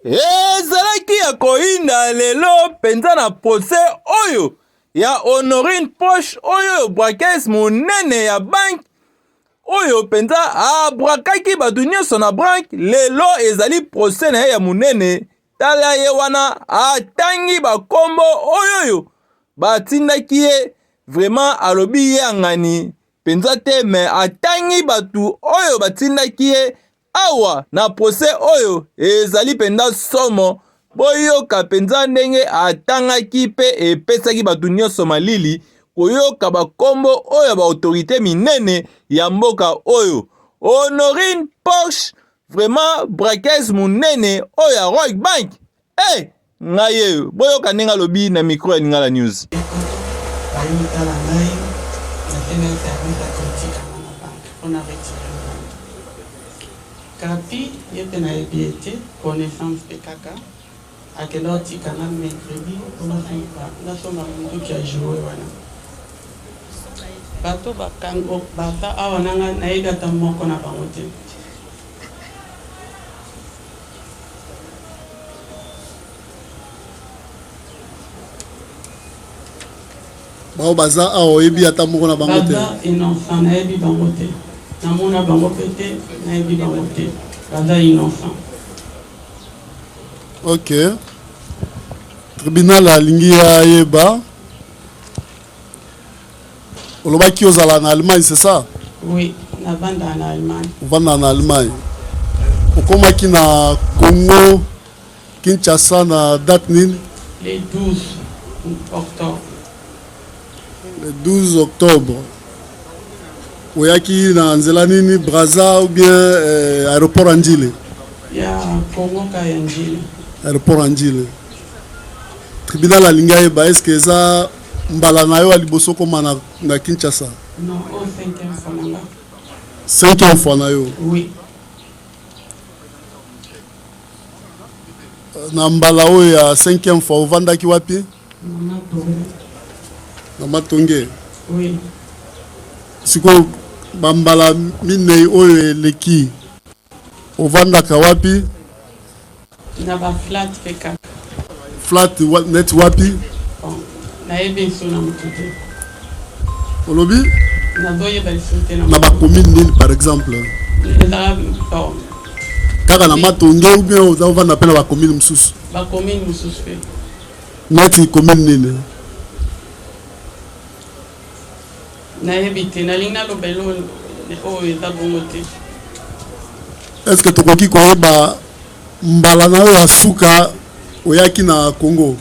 Ezalaki ya koyinda lelo mpenza na procès oyo ya Honorine Poche oyo braqueuse monene ya banque oyo mpenza abrakaki bato nyonso na branque. Lelo ezali procès na ye ya monene. Tala ye wana atangi bakombo oyoyo batindaki ye, vraiment alobi ye angani mpenza te, me atangi bato oyo batindaki ye Awa na procès oyo ezali mpenza somo, boyoka mpenza ndenge atangaki mpe epesaki bato nyonso malili koyoka bakombo oyo ya ba autorite minene ya mboka oyo. Honorine Porsche vraiment braqueuse munene oyo ya Royal Bank. Hey, eh, ngai ye boyoka ndenge alobi na micro ya Lingala News. Baye kotala ngai nasengaki service ya kotika nga na banque mpo na retire mbongo. Kapi ye mpe nayebi ye te, connaissance mpe kaka akenda kotika nga mercredi mpo nasomba munduki ya joue wana. Bato bakango baza awa na nga nayebi ata moko na bango te. Bao baza awa oyebi ata moko na bango te? Baza innocent, nayebi bango te, namona bango pe te, nayebi bango te, baza innocent. Ok, tribunal alingi ayeba Olobaki ozala na Allemagne, c'est ça? Oui, navanda na Allemagne. Ovanda na Allemagne. Okomaki na Congo Kinshasa na date nini? Le 12 octobre. Le 12 octobre. Oyaki na nzela nini? Brazza ou bien euh, aéroport ya Ndjili? Ya Congo ka ya Ndjili. Aéroport ya Ndjili. Tribunal alingi ayeba est-ce que eza Mbala na yo ya liboso okoma na, na Kinshasa? Non, oyo cinquième fois na nga. Cinquième fois na yo? Oui. Na mbala oyo ya cinquième fois ovandaki wapi? Na Matonge. Na Matonge? Oui. Sikoyo bambala minei oyo eleki ovandaka wapi? Na ba flat pe kaka. Flat neti wapi? Bon, nayebi lisusu na mutu te. Olobi? Nazoyeba lisusu te na ba commune nini par exemple? Ezala bon. Kaka na Matonge ou bien oza ovanda pe na ba commune mosusu? Ba commune mosusu pe. Neti commune nini? Nayebi te, nalingi naloba eloko oyo eza bongo te. Est-ce que tokoki koyeba mbala na yo ya suka oyaki na Congo?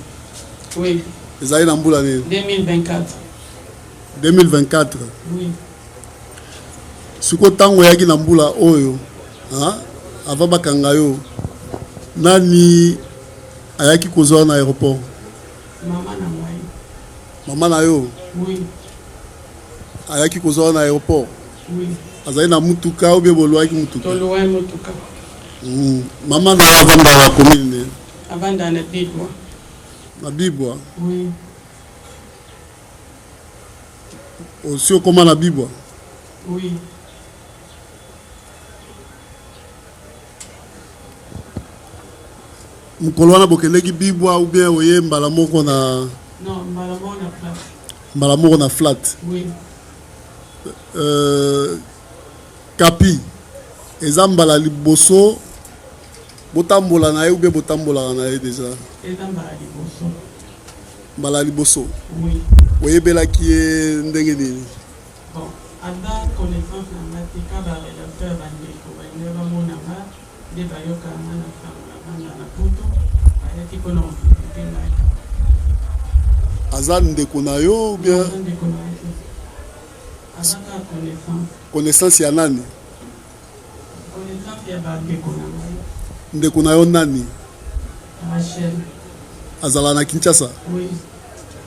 Oui. Ezali na mbula nini? 2024. 2024. Oui. Sikoyo ntango oyaki na mbula oyo, hein, avant bakanga yo, nani ayaki kozwa na aéroport? Mama na ngai. Mama na yo? Oui. Ayaki kozwa na aéroport? Oui. Azali na mutuka ou bien boluaki mutuka? Toluaki mutuka. Mama na yo avandaka na commune nini? Avandaka na Bibwa. Na Bibwa? Oui. Osi okoma na Bibwa? Oui. Mokolo wana bokendeki Bibwa ou bien oye mbala moko na Non, mbala moko na flat. Mbala moko na flat. Oui. Euh, Kapi, eza mbala liboso botambola na ye ou bien botambolaka na ye deja? Eza mbala liboso. Mbala liboso. Oui. Oyebelaki ye ndenge nini? Bon, aza connaissance na nga te, ka ba relation ya ba ndeko balingaki bamona nga nde bayokaka nga na sango na vanda na poto, bayaki pona ko visiter ngai. Aza ndeko na yo ou bien? Non, aza ndeko na nga te. Aza kaka connaissance. Connaissance ya nani? Connaissance ya ba ndeko na ngai. Ndeko na yo nani? Rachel. Azala na Kinshasa? Oui.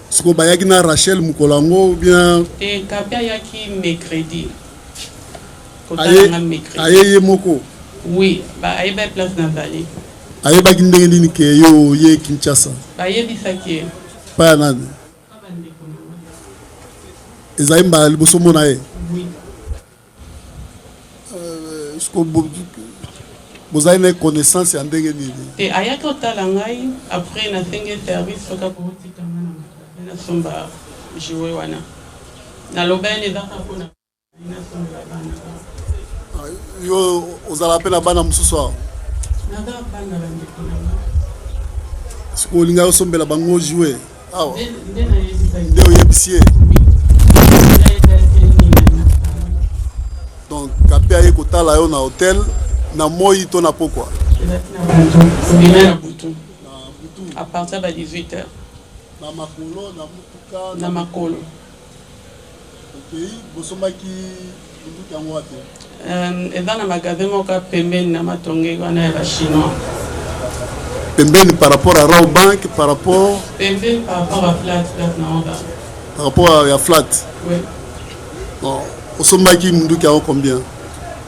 Sikoyo bayaki na Rachel mokolo yango ou bien? Te, Kapi ayaki mercredi. Kotala nga mercredi. Aye ye moko? Oui, ba ayebaki place nazali. Ayebaki ndenge nini ke yo oye Kinshasa? Bayebisaki ye. Pa ya nani? Pa ba ndeko na nga. Ezali mbala liboso omona ye? Oui. Euh, Bozali na ye connaissance ya ndenge nini? Te, ayaki kotala ngai, après nasengi ye service soki akotika ngai na magasin nasomba jouet wana. Naloba ye eza kaka mpona nasombela bana. Yo ozalaka mpe na bana mosusu awa? Naza bana bandeko na nga. Sikoyo olingaki osombela bango jouet awa? Nde nayebisaki. Nde oyebisi ye? Donc Kapi aye kotala yo na hotel na moi to na pokwa? Ezalaki na butu, obima na butu. Na butu. À partir ba 18 heures. Na makolo, na mutuka? Na makolo. Okei, bosombaki minduki yango wapi? Eza na magasin moko pembeni na Matonge wana ya ba chinois. Pembeni par rapport à Raw Bank, par rapport? Pembeni par rapport à flat, flat na Oba. Par rapport à flat? Oui. Bon, osombaki munduki yango combien?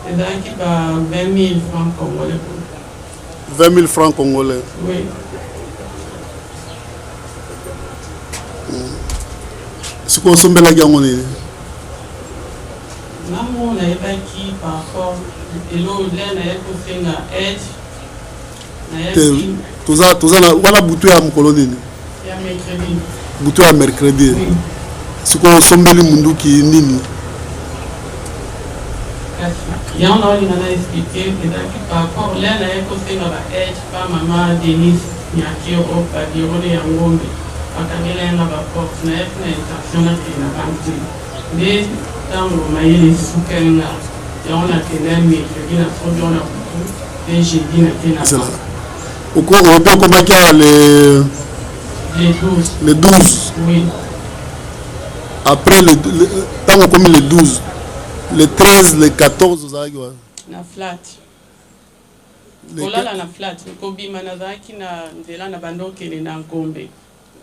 Ezalaki ba 20 000 francs congolais. 20 000 francs congolais? Oui. Sikoyo osombelaki yango nini? Ngango nayebaki par rapport elo le nayaki kosenga aide. Te, toza toza na wana butu ya mokolo nini? Ya mercredi. Butu ya mercredi. Oui. Sikoyo osombeli munduki nini? Kasi yango naolinga na explique, ezalaki par rapport le nayaki kosenga ba aide pa mama Denise Nyakero, ba bureau ne ya Ngombe bakangela ye nga ba porte. Nayaki na intention nakende na banque te, nde ntango mayele esukaki nga, yango nakenda mercredi na sombi yango na butu, mpe jeudi nake na banque. Olobi okomaki awa le Le 12. Le 12. Oui. Après le ntango okomi le 12, le 13, le 14 ozalaki wapi? Na flat. Kolala na flat, kobima nazalaki na nzela na bando okende na Gombe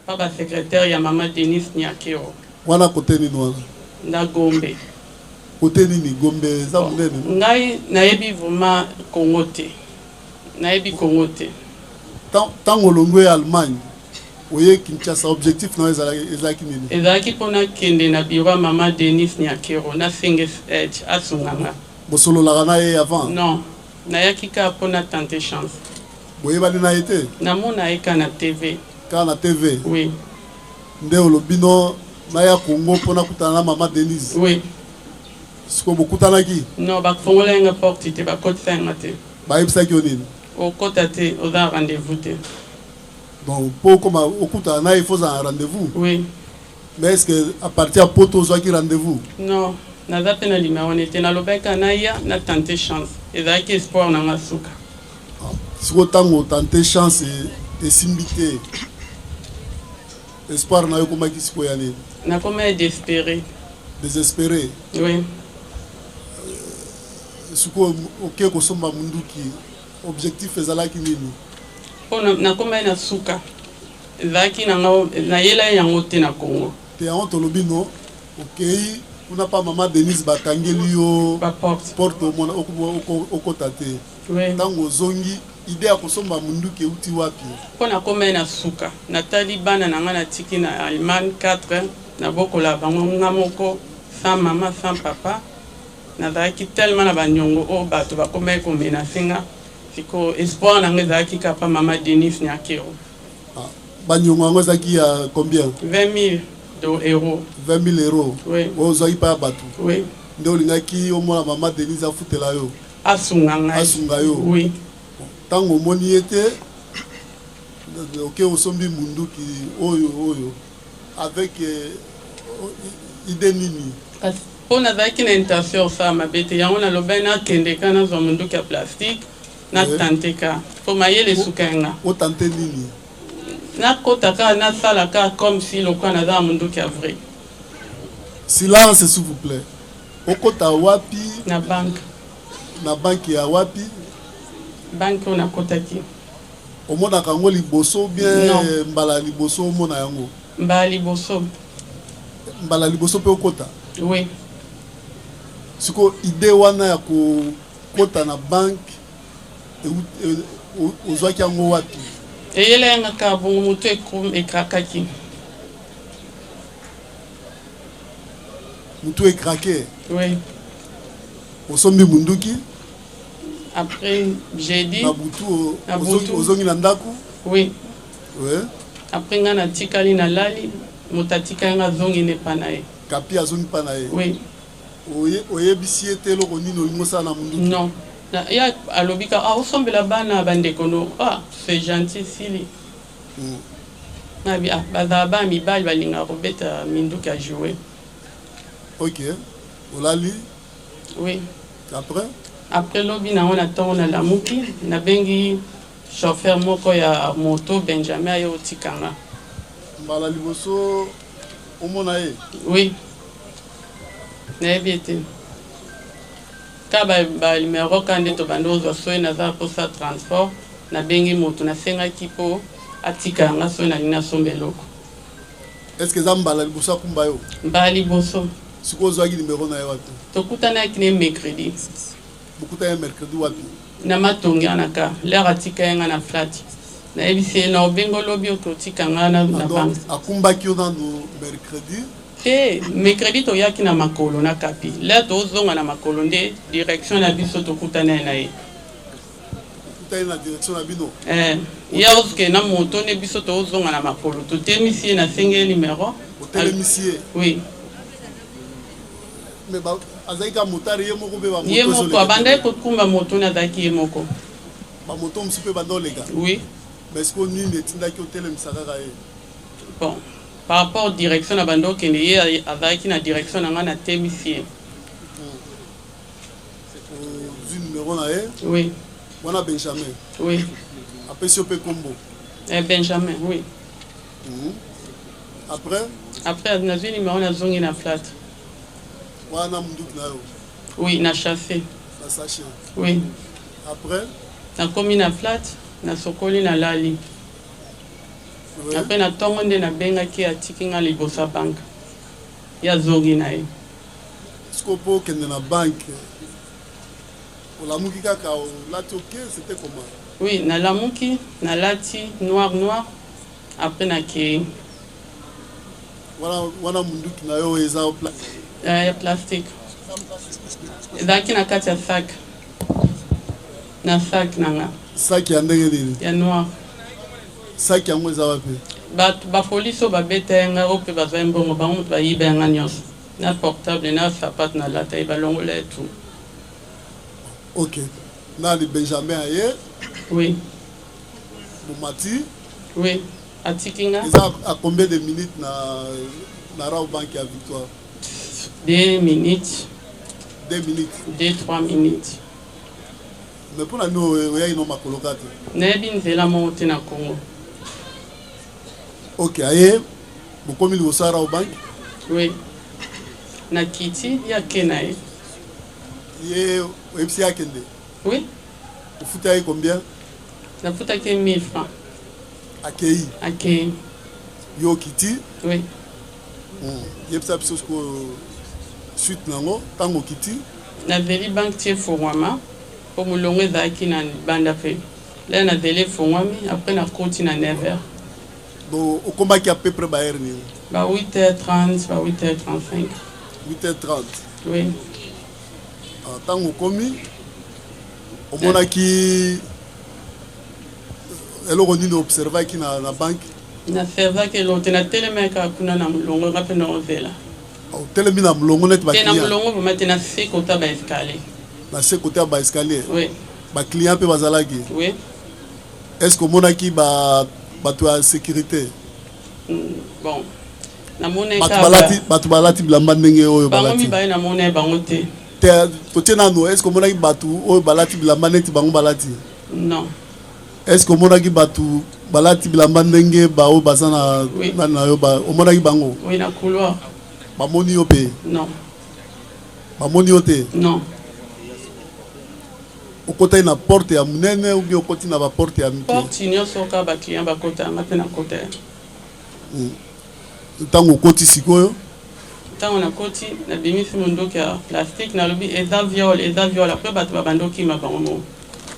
pa ba secrétaire ya mama Denise Nyakero. Wana kote nini wana? Na Gombe. Kote nini? Gombe eza monene. Ngai nayebi vraiment Congo te. Nayebi Congo te. Ntango olongwe ya Allemagne oye Kinshasa, objectif na yo ezalaki nini? Ezalaki mpo nakende na bureau ya mama Denise Nyakero, nasenga aide, asunga nga. Bosololaka na ye avant? Non, nayaki kaka mpo na tenter chance. Boyebani na ye te? Namona ye kaka na TV. Kaka na TV? Oui. Nde olobi no naya Congo mpo nakutana na mama Denise? Oui. Sikoyo bokutanaki? Non, bafongola nga porte te, bakotisa nga te. Bayebisaki yo nini? Okota te, oza na rendez-vous te. Donc mpo okoma okutana na ye, il faut ozala na rendez-vous? Oui. Mais est-ce que à partir ya poto ozwaki rendez-vous? Non, naza mpe na numéro ne te. Nalobaki kaka naya na tenter chance, ezalaki espoir na nga suka. Sikoyo ntango otenter chance esimbi te, espoir na yo ekomaki sikoyo ya nini? Nakomaki désespéré. Désespéré? Oui. Sikoyo oke kosomba munduki, objectif ezalaki nini? Mpo nakomaki na suka, ezalaki nango nayela yango te na Congo. Te, yango tolobi no okei kuna pa mama Denise, bakangeli yo baporte, porte, omona okota te. Ntango ozongi, idée ya kosomba munduki euti wapi? Mpo nakomaki na suka, natali bana na ngai natiki na Allemagne 4, nabokola bango nga moko, sans mama, sans papa. Nazalaki tellement na baniongo oyo bato bakomaki komenacer nga. Sikoyo espoir na nga ezalaki kaka pa mama Denise Nyakero. Baniongo yango ezalaki ya combien? 20 000 euros. 20 000 euros? Oui. Oyo ozwaki pa ya bato? Oui. Nde olingaki omona mama Denise afutela yo? Asunga ngai. Asunga yo? Oui. Ntango omoni ye te, oke osombi munduki oyo avec idée nini? Kasi mpo nazalaki na intention osala mabe te, yango nalobaki nakende ka nazwa munduki ya plastique, natenter ka mpo mayele esuka ya nga. Otenter nini? Nakota kaka, nasala kaka comme si lokola naza na munduki ya vrai. Silence, s'il vous plaît. Okota wapi? Na banque. Na banque ya wapi? Banque oyo nakotaki. Omonaka yango liboso bien? Non. Mbala liboso omona yango? Mbala liboso. Mbala liboso mpe okota? Oui. Sikoyo idée wana ya kokota na banque ozwaki yango wapi? Eyela yanga kaka bongo, motu ecraquaki. Motu ecraquer? Oui. Osombi munduki? Après jeudi. Na butu Na butu. Ozongi na ndako? Oui. Ouais. Après nga natikali, nalali, moto atikali nga azongi na epa na ye. Kapi azongi mpa na ye? Oui. Oyebisi ye te eloko nini olingi osala na munduki? Non. Ye alobi kaka: "Ah, osombela bana bandeko no, ah, c'est gentil." Sili. Nabi ah, bazala bana mibali balingaka kobeta minduki ya jouet. Ok, olali? Oui. Après? Après, lobi nango na ntongo, nalamuki, nabengi chauffeur moko ya moto, Benjamin, aye otikanga. Mbala liboso omona ye? Oui, nayebi ete ka banumero ka nde tobandi ozwa. Soki naza mposa transport, nabengi moto, nasengaki mpo atika yanga soki nalingi nasomba eloko. Est ce que eza mbala liboso akumba yo? Mbala liboso. Sikoyo ozwaki numero na ye wapi? Tokutanaki ne mercredi. Bokutani mercredi wapi? Na Matonge wana ka l'heure atika ye nga na flat, nayebisi ye na obenga olobi oke otika nga na Donc banque. Akumbaki yo nanu mercredi? Te, mercredi toyaki na makolo na Kapi. L'heure tozonga na makolo nde direction na biso tokutana ye na ye. Okutani na direction na bino? Eh, ye aoke na moto nde biso tozonga na makolo, totemisi ye, nasengi ye numero. Otelemisi ye? Oui. Mais azalaki kaka motard ye moko mpe bamoto Ye moko. Ezoleka? Abandaki kokumba moto nde azalaki ye moko. Bamoto mosusu mpe banda oleka? Oui. Mais sikoyo nini etindaki otelemisa kaka ye? Bon, par rapport direction na banda okende, ye azalaki na direction na ngai, natemisi ye. Ozwi numero na ye? Oui. Wana Benjamin? Oui. Apesi yo mpe nkombo? Eh, Benjamin, oui. Après? Après nazwi numero, nazongi na flat. Wana munduki na yo? Oui, na sachet. Na sachet? Oui. Après? Nakomi na flat, nasokoli, nalali. Après na ntongo nde nabengaki, atiki nga liboso ya banque, ye azongi na ye. Sikoyo mpo okende na banque, olamuki kaka, olati, oke, c'était comment? Oui, nalamuki, nalati noir noir, après nakei. Wana munduki na yo eza Ya plastique, ezalaki na kati ya sac, na sac na nga. Sac ya ndenge nini? Ya noir. Sac yango eza wapi? Bato bapolisi oyo babeta ye ngai, oyo mpe bazwa ye mbongo, bango moto bayiba yanga nyonso, na portable na sapato nalata ye, balongola ye tout. Ok, nani, Benjamin aye? Oui. Bomati? Oui, atiki nga. Eza à combien de minutes na Rawbank ya Victoire? 2 minutes. 2 minutes? 2, 3 minutes. Mais mpona nini oyaki no makolo kaka te? Nayebi nzela moko te na Congo. Ok, aye, bokomi liboso ya Rawbank? Oui, nakiti, ye ake na ye. Ye oyebisi ye akende? Oui. Ofuti ye combien? Nafutaki ye 1000 francs. Akei? Akei. Yo okiti? Oui. Yebisa biso sikoyo suite nango ntango okiti. Nazeli banque ti efungwama, mpo molongo ezalaki na libanda mpe l'heure nazeli efungwami, après nakoti na 9 heures. Donc okomaki à peu près ba heure nini? Ba 8h30, ba 8h35. 8h30? Oui. Ntango okomi, omonaki eloko nini? Observaki na banque? Naobservaki eloko te, natelemaki kaka kuna na molongo, nga mpe naozela. Otelemi na molongo neti Te, na baclient? molongo vraiment te, na se kota baescalier. Na se kote ya baescalier? Oui. Baclient mpe bazalaki? Oui. Est ce que omonaki bato ya sécurité? Bon, namoni Bato balati, bato balati bilamba ndenge oyo bango balati? Mibale namoni bango te. Te, totie nano, est ce que omonaki bato oyo balati bilamba neti bango balati? Non. Est ce que omonaki bato balati bilamba ndenge baoyo baza na Oui. nani na yo omonaki bango? Oui, na couloir. Bamoni yo mpe? Non. Bamoni yo te? Non. Okotaki na porte ya monene ou bien okoti na baporte ya mike? Porte nyonso kaka baclient bakota, nga mpe nakota. Ntango okoti sikoyo? Ntango nakoti, nabimisi mondoki ya plastique, nalobi: "Eza viol, eza viol." Après bato babandi okima bango moko.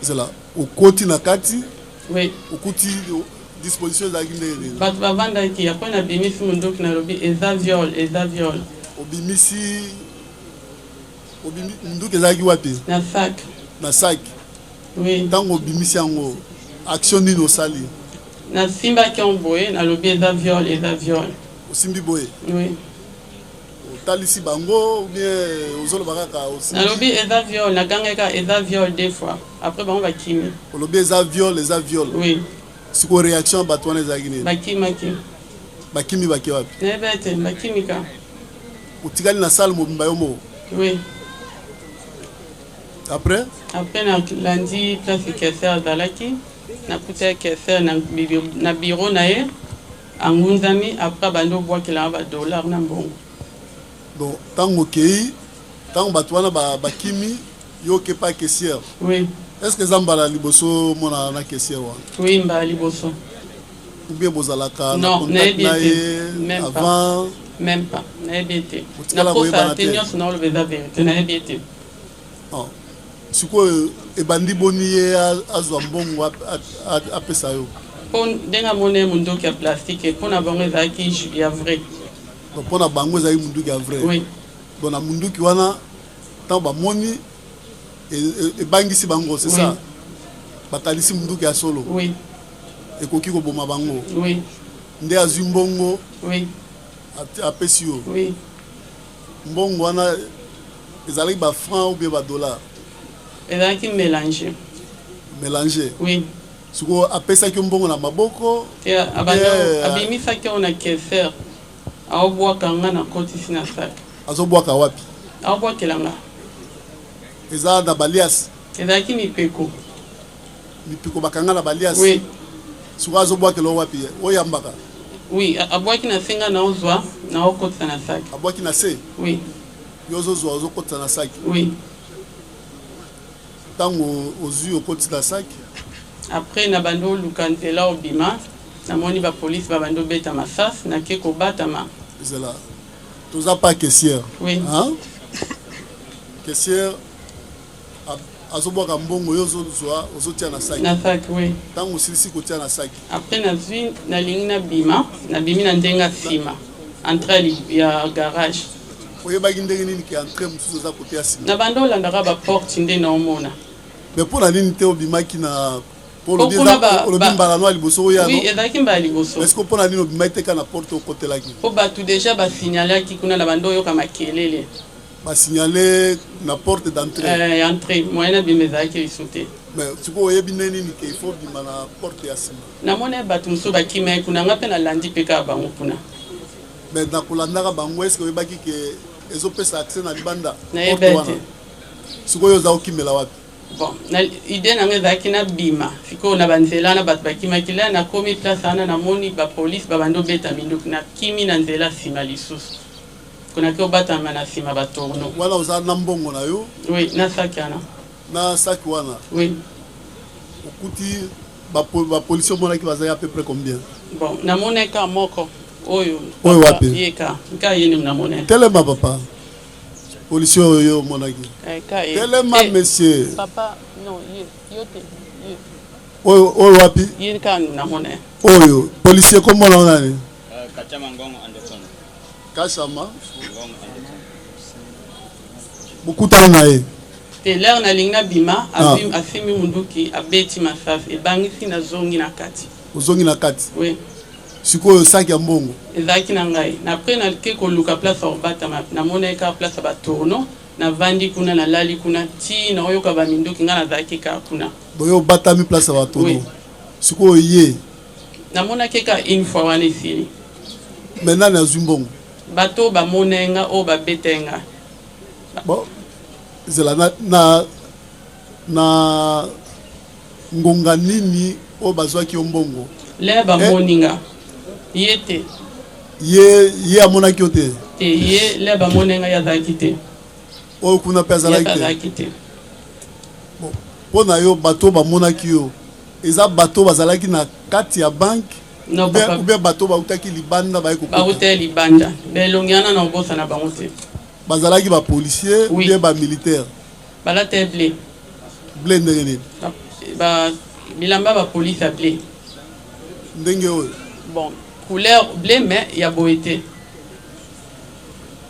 Ezala okoti na kati? Oui. Okuti disposition ezalaki ndenge nini? Bato bavandaki, après nabimisi mondoki, nalobi: "Eza viol, eza viol." Obimisi, munduki ezalaki wapi? Na sac. Na sac. Oui. Ntango obimisi yango, action nini osali? Nasimbaki yango boye, nalobi eza viol, eza viol. Osimbi boye? Oui. Otalisi bango ou bien ozoloba kaka osimbi? Nalobi eza viol, nagangaki kaka eza viol deux fois. Après bango bakimi. Olobi eza viol, eza viol. Oui. Sikoyo reaction ya bato wana ezalaki nini? Bakimaki. Bakimi bake wapi? Nayebi te, bakimi kaka. Otikali na salle mobimba yo moko? Oui. Après? Après nalandi place caissière azalaki, nakutaki caissière na, na bureau na ye, angunzami, après abandi obwakela nga ba dollars na mbongo. Donc ntango okei, ntango bato wana bakimi, yo oke pa caissière? Oui. Est-ce que eza mbala liboso omonana na caissière wana? Oui, mbala liboso. Ou bien bozalaka na Non, contact nayebi na ye ye te. Même pas. avant? Même pas. Nayebi ye te. Botikala Nakosala koyebana te te? nyonso naoloba eza verite, nayebi ye te. Oh. Sikoyo ebandi boni ye azwa mbongo apesa yo? Mpo ndenge amoni ye munduki ya plastique, mpo na bango ezalaki ya vrai. Donc mpo na bango ezalaki munduki ya vrai. Oui. Donc na munduki wana ntango bamoni ebangisi bango, c'est Oui. ça? Bakanisi munduki ya solo. Oui. Ekoki koboma bango. Oui. Nde azwi mbongo. Oui. Apesi yo. Oui. Mbongo wana ezalaki ba francs ou bien ba dollars? Ezalaki mélange. Mélange? Oui. Sikoyo apesaki yo mbongo na maboko? Te, abanda abimisaki yango na caissière, aobwaka nga nakotisi na sac. Azobwaka wapi? Aobwakela nga. Eza na balias? Ezalaki mipeko. Mipiko bakanga na balias? Oui. Sikoyo azobwakela yo wapi? Oyambaka? Oui, abwaki na se, nga naozwa naokotisa na sac. Abwaki na se? Oui. Yo ozozwa ozokotisa na sac? Oui. Ntango ozwi okotisi na sac? Après na bandi oluka nzela obima, namoni bapolisi babandi obeta masasi, nake kobatama. Ezala toza pa caissière. Oui. Hein? Caissière azobwaka mbongo, yo ozozwa ozotia na saki. Na sac, oui. Ntango osilisi kotia na saki? Après nazwi, nalingi nabima, nabimi na ndenge ya nsima, entrée ya garage. Oyebaki ndenge nini ke entrée mosusu eza kote ya nsima? Na bandi olandaka baporte nde naomona. Mais mpo na nini te obimaki na po Po kuna olobi mbala no ya liboso oya? Oui, ezalaki mbala liboso. Est-ce que mpo na nini obimaki te kaka na porte okotelaki? Mpo bato déjà basignalaki kuna, na bandi oyoka makelele. Basignale na porte d'entrée? Eh, entrée, moyen nabima ezalaki lisusu te. Mais sikoyo oyebi nde nini ke il faut bima na porte ya nsima? Namoni bato mosusu bakimaki kuna, nga mpe nalandi mpe kaka bango kuna. Mais na kolandaka bango, est ce que oyebaki ke ezopesa accès na libanda? Nayeba porte wana te. Sikoyo oza okimela wapi? Bon, na idée na nga ezalaki nabima sikoyo na banzela wana bato bakimaki. La nakomi place wana, namoni bapolisi babandi obeta minduki, nakimi na nzela nsima lisusu, konaki obatama na nsima batourneau. Wana oza na mbongo na yo? Oui, na saki wana. Na saki wana? Oui. Okuti bapolisi omonaki bazali à peu près combien? Bon, namonaki kaka moko oyo. Oyo wapi? Ye ka ka ye nde namonaki. Telema papa. Policier oyo yo omonaki? Eh, ka ye. Telema. Eh, monsieur. Papa, non, ye yo te, ye. Oyo, oyo wapi? Ye kaka namonaki. Oyo policier kombo na nani? Kachama Ngongo Anderson. Kachama Ngongo Anderson. Bokutani na ye? Te, l'heure nalingi nabima, Ah. asimbi munduki, abeti masasi, ebangisi, nazongi na kati. Ozongi na kati? Oui. Sikoyo saki ya mbongo? Ezalaki na ngai. Na après nake koluka place ya kobatama, namonaki kaka place ya batourneau, navandi kuna, nalali kuna ti naoyoka baminduki. Ngai nazalaki kaka kuna. Boye obatami place ya batono? Oui. Sikoyo ye? Namonaki kaka une fois wana, esili. Mais nani azwi mbongo? Bato oyo bamonaki nga, oyo babetaki nga. Bon, ezela na ngonga nini oyo bazwaki yo mbongo? L'heure bamoni nga, ye te. Ye amonaki yo te? Te, ye l'heure bamoni nga, ye azalaki te. Oyo kuna mpe ye azalaki mpe te? Azalaki te. Bon, mpo na yo, bato oyo bamonaki yo eza bato oyo bazalaki na kati ya banke? Non, papa. Ou bien bato oyo bautaki libanda baye kokota? Bauta ya libanda, belongi wana na obosana bango te. Bazalaki bapolicier ou Oui. bien bamilitaire? Balata ya bleu. Bleu ndenge nini? Bilamba bapolisi ya bleu. Ndenge oyo? Bon, couleur bleu mais ya boye te.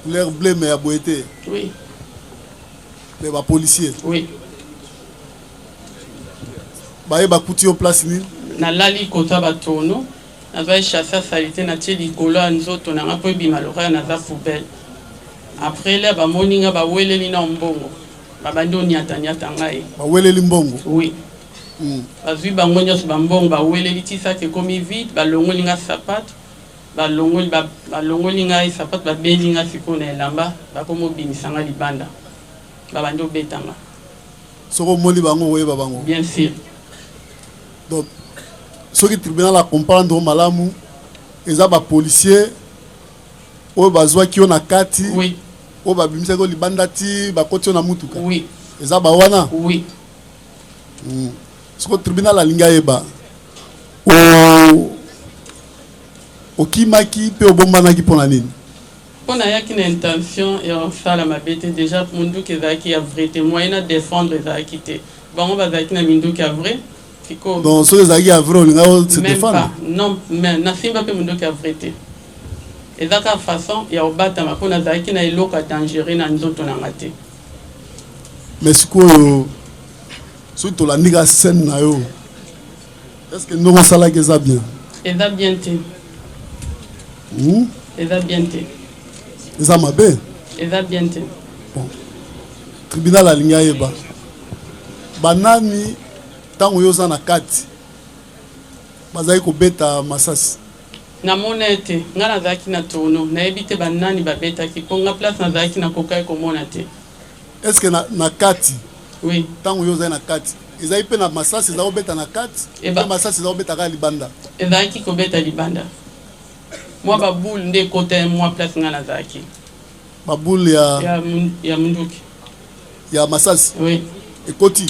Couleur bleu mais ya boye te? Oui. Mais bapolicier? Oui. Baye bakuti yo place nini? Nalali kota ba tourneau, nazwaki chasse ya salite natie likolo ya nzoto na nga mpo ebima lokola naza poubelle. Après là bamoni nga baweleli nao mbongo, babandi oniata niata ngai. Baweleli mbongo? Oui. Bazwi bango nyonso ba mbongo baweleli ti sac ekomi vide, balongoli nga sapato, balongoli ba, balongoli ngai sapato babendi nga sikoyo na elamba, bakomi obimisa nga libanda. Babandi obeta nga. Soki omoni bango okoyeba bango? Bien sûr. Donc soki tribunal a comprendre yo malamu, eza ba policiers oyo bazwaki yo na kati, oui, oyo babimisaki yo libanda ti bakoti yo na mutuka, oui, eza ba wana, oui. Sikoyo tribunal alingi ayeba okimaki mpe obombanaki mpo na nini? Mpo nayaki na intention ya kosala mabe te. Dejà munduki ezalaki ya vrai te, moyen na defendre ezalaki te. Bango bazalaki na minduki ya vrai. Sikoyo Donc soki ezalaki ya vrai olingaki o se même défendre? pas, non, mais nasimba mpe munduki ya vrai te. Eza kaka façon ya kobatama mpo nazalaki na eloko ya dangereux na nzoto na nga te. Mais sikoyo soki tolandi kaka scène na yo, est ce que ndenge osalaki eza bien? Eza bien te. Eza bien te. Eza mabe? Eza bien te. Bon, tribunal alingi ayeba banani ntango yo oza na kati bazali kobeta masasi. Namona ete nga nazalaki na tourneau, nayebi te banani babetaki mpo nga place nazalaki nakokaki komona te. Est ce que na kati, oui, ntango yo ozali na kati ezali mpe na masasi eza kobeta na kati? Eba. Mpe masasi eza kobeta kaka libanda? Ezalaki kobeta libanda, mwa baboule nde ekota mwa place nga nazalaki. Baboule ya ya munduki. Ya masasi? Oui. Ekoti?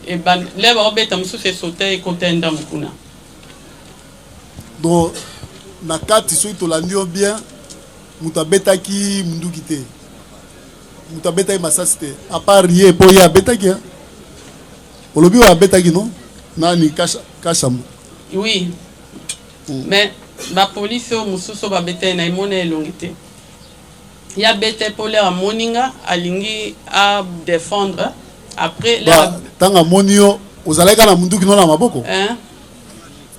Eba, le baobeta mosusu esota ekota ndambo kuna. Donc na kati, soki tolandi yo bien, moto abetaki munduki te, moto abetaki masasi te à part ye, mpo ye abetaki, hein? Olobi oyo abetaki no nani? Kashama? Oui, mais bapolisi oyo mosusu oyo babeta ye na emona elongi te. Ye abeta mpo lere amoni nga alingi adéfendre, après lere Ntango amoni yo ozalaki kaka na munduki no na maboko? Hein?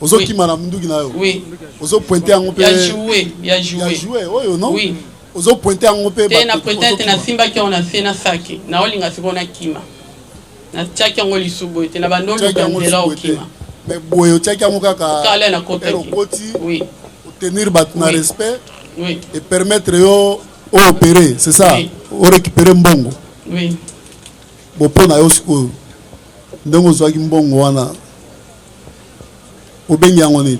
Ozokima na munduki na yo? Oui. Ozopointe yango mpe? Ya jouet, ya jouet. Ya jouet oyo, non? Oui. Ozopointe yango mpe? Te, na pointe te. Nasimbaki yango na se na saki, naolinga sikoyo nakima, natiaki yango lisu boye te, na bando oluka nzela okima. Mais boye otiaki yango kaka? Kala nakotaki. Okoti? Oui. Otenir bato na Oui. respect Oui. et permettre yo oopérer, c'est ça? Oui. Orécupérer mbongo? Oui. Bo mpo na yo sikoyo, ndenge ozwaki mbongo wana, obengi yango nini?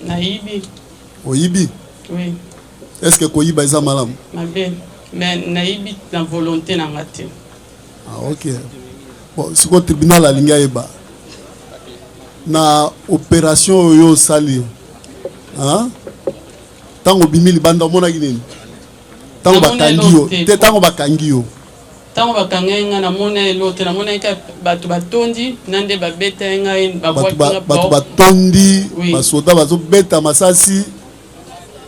Nayibi. Oyibi? Oui. Est ce que koyiba eza malamu? Mabe, mais nayibi na volonté na nga te. Ah, ok. Bon, sikoyo tribunal alingi ayeba na opération oyo osali, hein? Ntango obimi libanda omonaki nini? Ntango Namoni bakangi yo eloko te. Te, ntango bakangi yo. Ntango bakangaki ngai, namona eloko te. Namonaki kaka bato batondi na nde babeta ngai. Bato babwaki nga. Bato batondi? Oui. Basoda bazobeta masasi.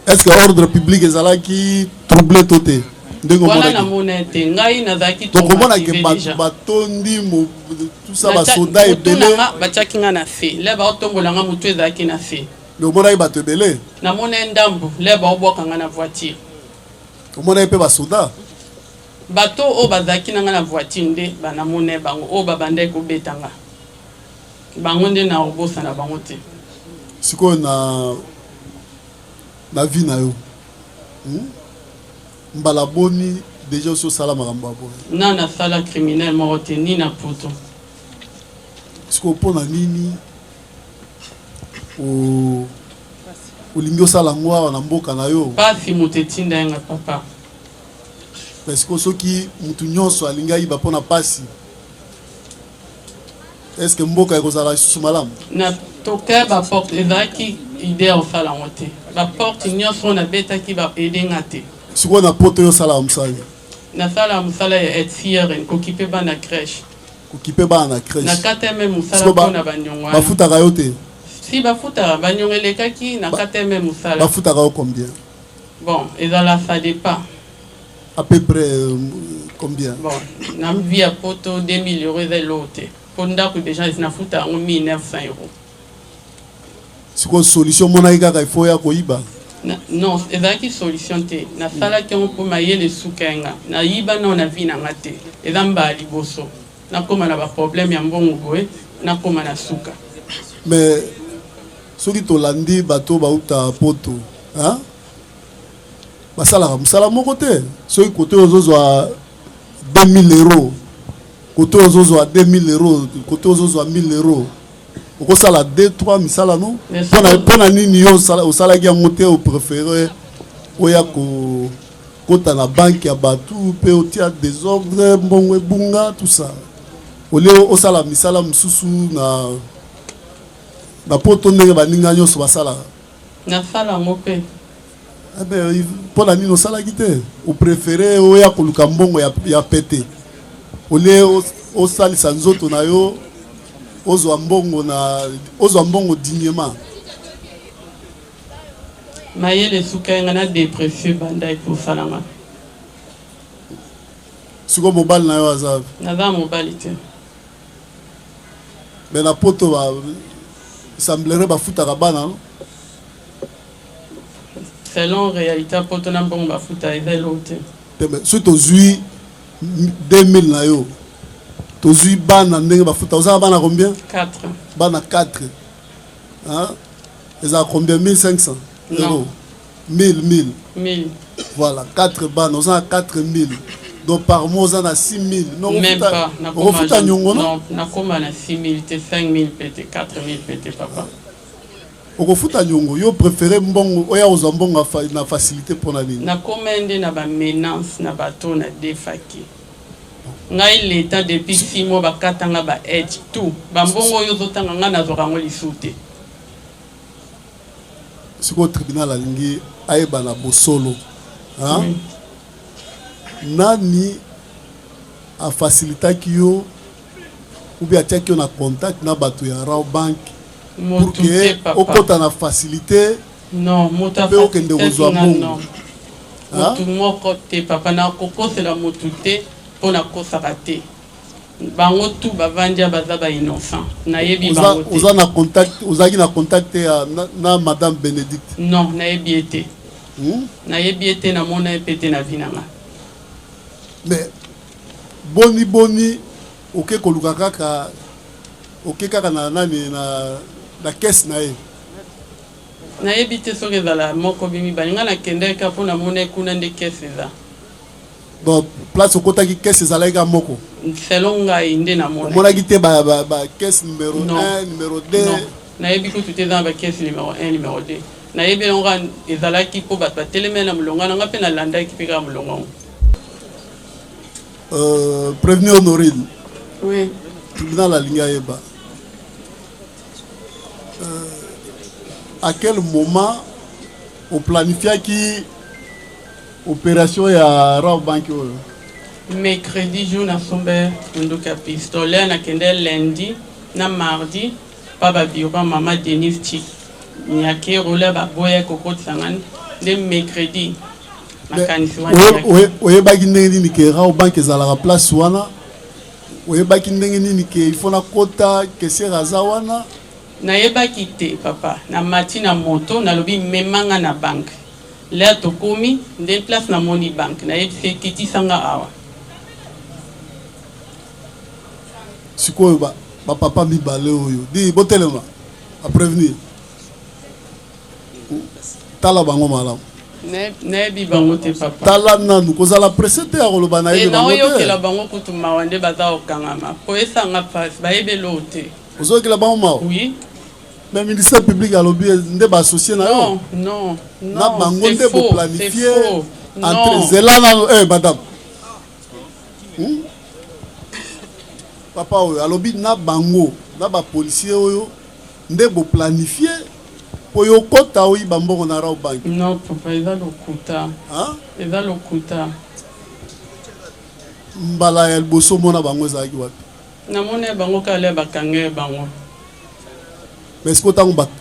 Est ce que ordre public ezalaki troublé to te ndenge Wana omonaki? namona te, ngai nazalaki Donc omonaki traumatisé bato déjà. batondi, tout ça, basoda Motu na ebele? nga batiaki nga na se, le baotombola nga, motu ezalaki na se. Mais omonaki bato ebele? Namona ye ndambu le baobwaka nga na voiture. Omonaki mpe basoda? Bato oyo bazalaki na nga na voiture nde banamona ye, bango oyo babandaki kobeta nga, bango nde na obosana bango te. Sikoyo na vie na yo, Mbala boni déjà osi osala makambo ya boye? Na nasala criminel moko te, ni na poto. Sikoyo mpo na nini olingi osala yango awa na mboka na yo? Pasi moto etinda ye nga, papa. Mais sikoyo soki mutu nyonso alingi ayiba mpo na pasi, est ce que mboka ekozala lisusu malamu? Na toka baporte, ezalaki idée ya kosala yango te. Baporte nyonso oyo nabetaki baede nga te. Sikoyo na poto yo osalaka mosala? Nasalaka mosala ya aide-fiere, kokipe bana crèche. Kokipe bana na crèche? Na KTM mosala. Sikoyo mpona baniongo wana. Bafutaka yo te? Si, bafutaka. Baniongo elekaki na KTM mosala. Bafutaka yo combien? Bon, ezala ça dépend. À peu près combien? Bon, na vie ya poto, 2000 euro eza eloko te. Mpo ndako deja esi nafuta yango 1900 euros. Sikoyo solution omonaki kaka il faut oya koyiba? Non, ezalaki solution te. Nasalaki yango mpo mayele esuka nga. Nayiba nao na vie na nga te. Eza mbala liboso nakoma na ba problème ya mbongo boye, nakoma na suka. Mais soki tolandi bato bauta poto, hein? Basalaka mosala moko te. Soki kote ozozwa 2000 euros, kote ozozwa 2000 euros, kote ozozwa 1000 euros, okosala 2 3 misala no. Mpona nini yo osalaki yango te? Opréféré oya kokota na banque ya bato mpe otia désordre, mbongo ebunga, tout ça, au lieu osala misala mosusu na poto ndenge baninga nyonso basalaka. Nasala yango mpe. Mpo na nini osalaki te? Opréféré oya koluka mbongo ya pete au lieu osalisa nzoto na yo, ozwa mbongo na ozwa mbongo dignement. Mayele esuka nga na dépression ebandaki kosalanga. Sikoyo mobali na yo aza? Naza mobali te. Mais na poto ba semblerait bafutaka bana, no? Selon réalité poto na mbongo bafuta eza eloko te. Te, mais soki tozwi 2000 na yo, tozwi bana ndenge bafuta, ozala bana combien? 4. Bana 4, hein? Ezala combien? 1500 euros? 1000, 1000. 1000. Voilà, 4 bana, oza na 4000, donc par mois oza na 6000. Même pas. Okofuta nyongo, no? Non, nakoma na 6000 te, 5000 pe te, 4000 pe te, papa. Okofuta nyongo. Yo préféré mbongo oya kozwa mbongo na facilité, mpona nini? Nakoma nde na bamenaces na bato na defaki ngai leta depuis 6 mois, bakatanga ba aide tout. Bambongo oyo ozotanga ngai nazwaka yango lisusu te. Sikoyo tribunal alingi ayeba na bosolo, hein? Nani afacilitaki yo ou bien atiaki yo na contact na bato ya Rawbank pour Motu que te, papa. okota na facilité Non, moto mpe okende kozwa nga mbongo? Non, motu moko te, papa. Nakokosela motu te mpo nakosaka te. Bango tu bavandi ya baza bainnocent, nayebi bango te. Oza na contact, ozalaki na contact te ya na madame Bénédicte? Non, nayebi ye te. Nayebi ye te, namona ye mpe te na vie na nga. Mais boni boni oke koluka kaka, oke kaka na nani, na caisse na ye? Nayebi te soki ezala moko bi mibale. Ngai nakendaki kaka mpo namona ye kuna nde caisse eza. Donc place okotaki, caisse ezalaki kaka moko? Selon ngai nde namona. Omonaki te ba caisse numéro Non. 1, numéro 2? Non, nayebi kutu te eza na bacaisse numéro 1, numéro 2. Nayebi yango kaka ezalaki mpo bato batelemeli na molongo na nga mpe nalandaki mpe kaka molongo yango. Prévenu Honorine. Oui. Tribunal alingi ayeba à quel moment oplanifiaki opération ya Rawbank oyo. Mercredi jour nasombe munduki ya pistolet, nakende lundi na mardi pa babureau ya mama Denise Chik Nyakero, baboya kokotisa nga. Nde mercredi makanisi wana eyaki. Oyebaki ndenge nini ke Rawbank ezalaka place wana? Oyebaki ndenge nini ke il faut nakota, caissière aza wana? Nayebaki te, papa. Namati na moto, nalobi memanga na banque. L'heure tokomi nde place namoni banque, nayebisi ekitisanga awa. Sikoyo bapapa mibale oyo di botelema, baprévenus, tala bango malamu. Nayebi bango te, papa. Tala nanu, kozala pressé te ya koloba nayebi bango te. Naoyokela bango kutu mawa nde baza kokangama po esanga mpasi, bayebi eloko te. Ozokela bango mawa? Oui. Mais ministère public alobi nde baassocié na yo. Non, non, non. Na bango nde boplanifie entre zela nano, eh, madame, Papa oyo alobi na bango na bapolicier oyo nde boplanifie po yo okota oyiba mbongo na Rawbank. Non, papa, eza lokuta. Eza lokuta. Mbala ya liboso omona bango ezalaki wapi? Namoni bango kala ya bakanga ya bango. Mais sikoyo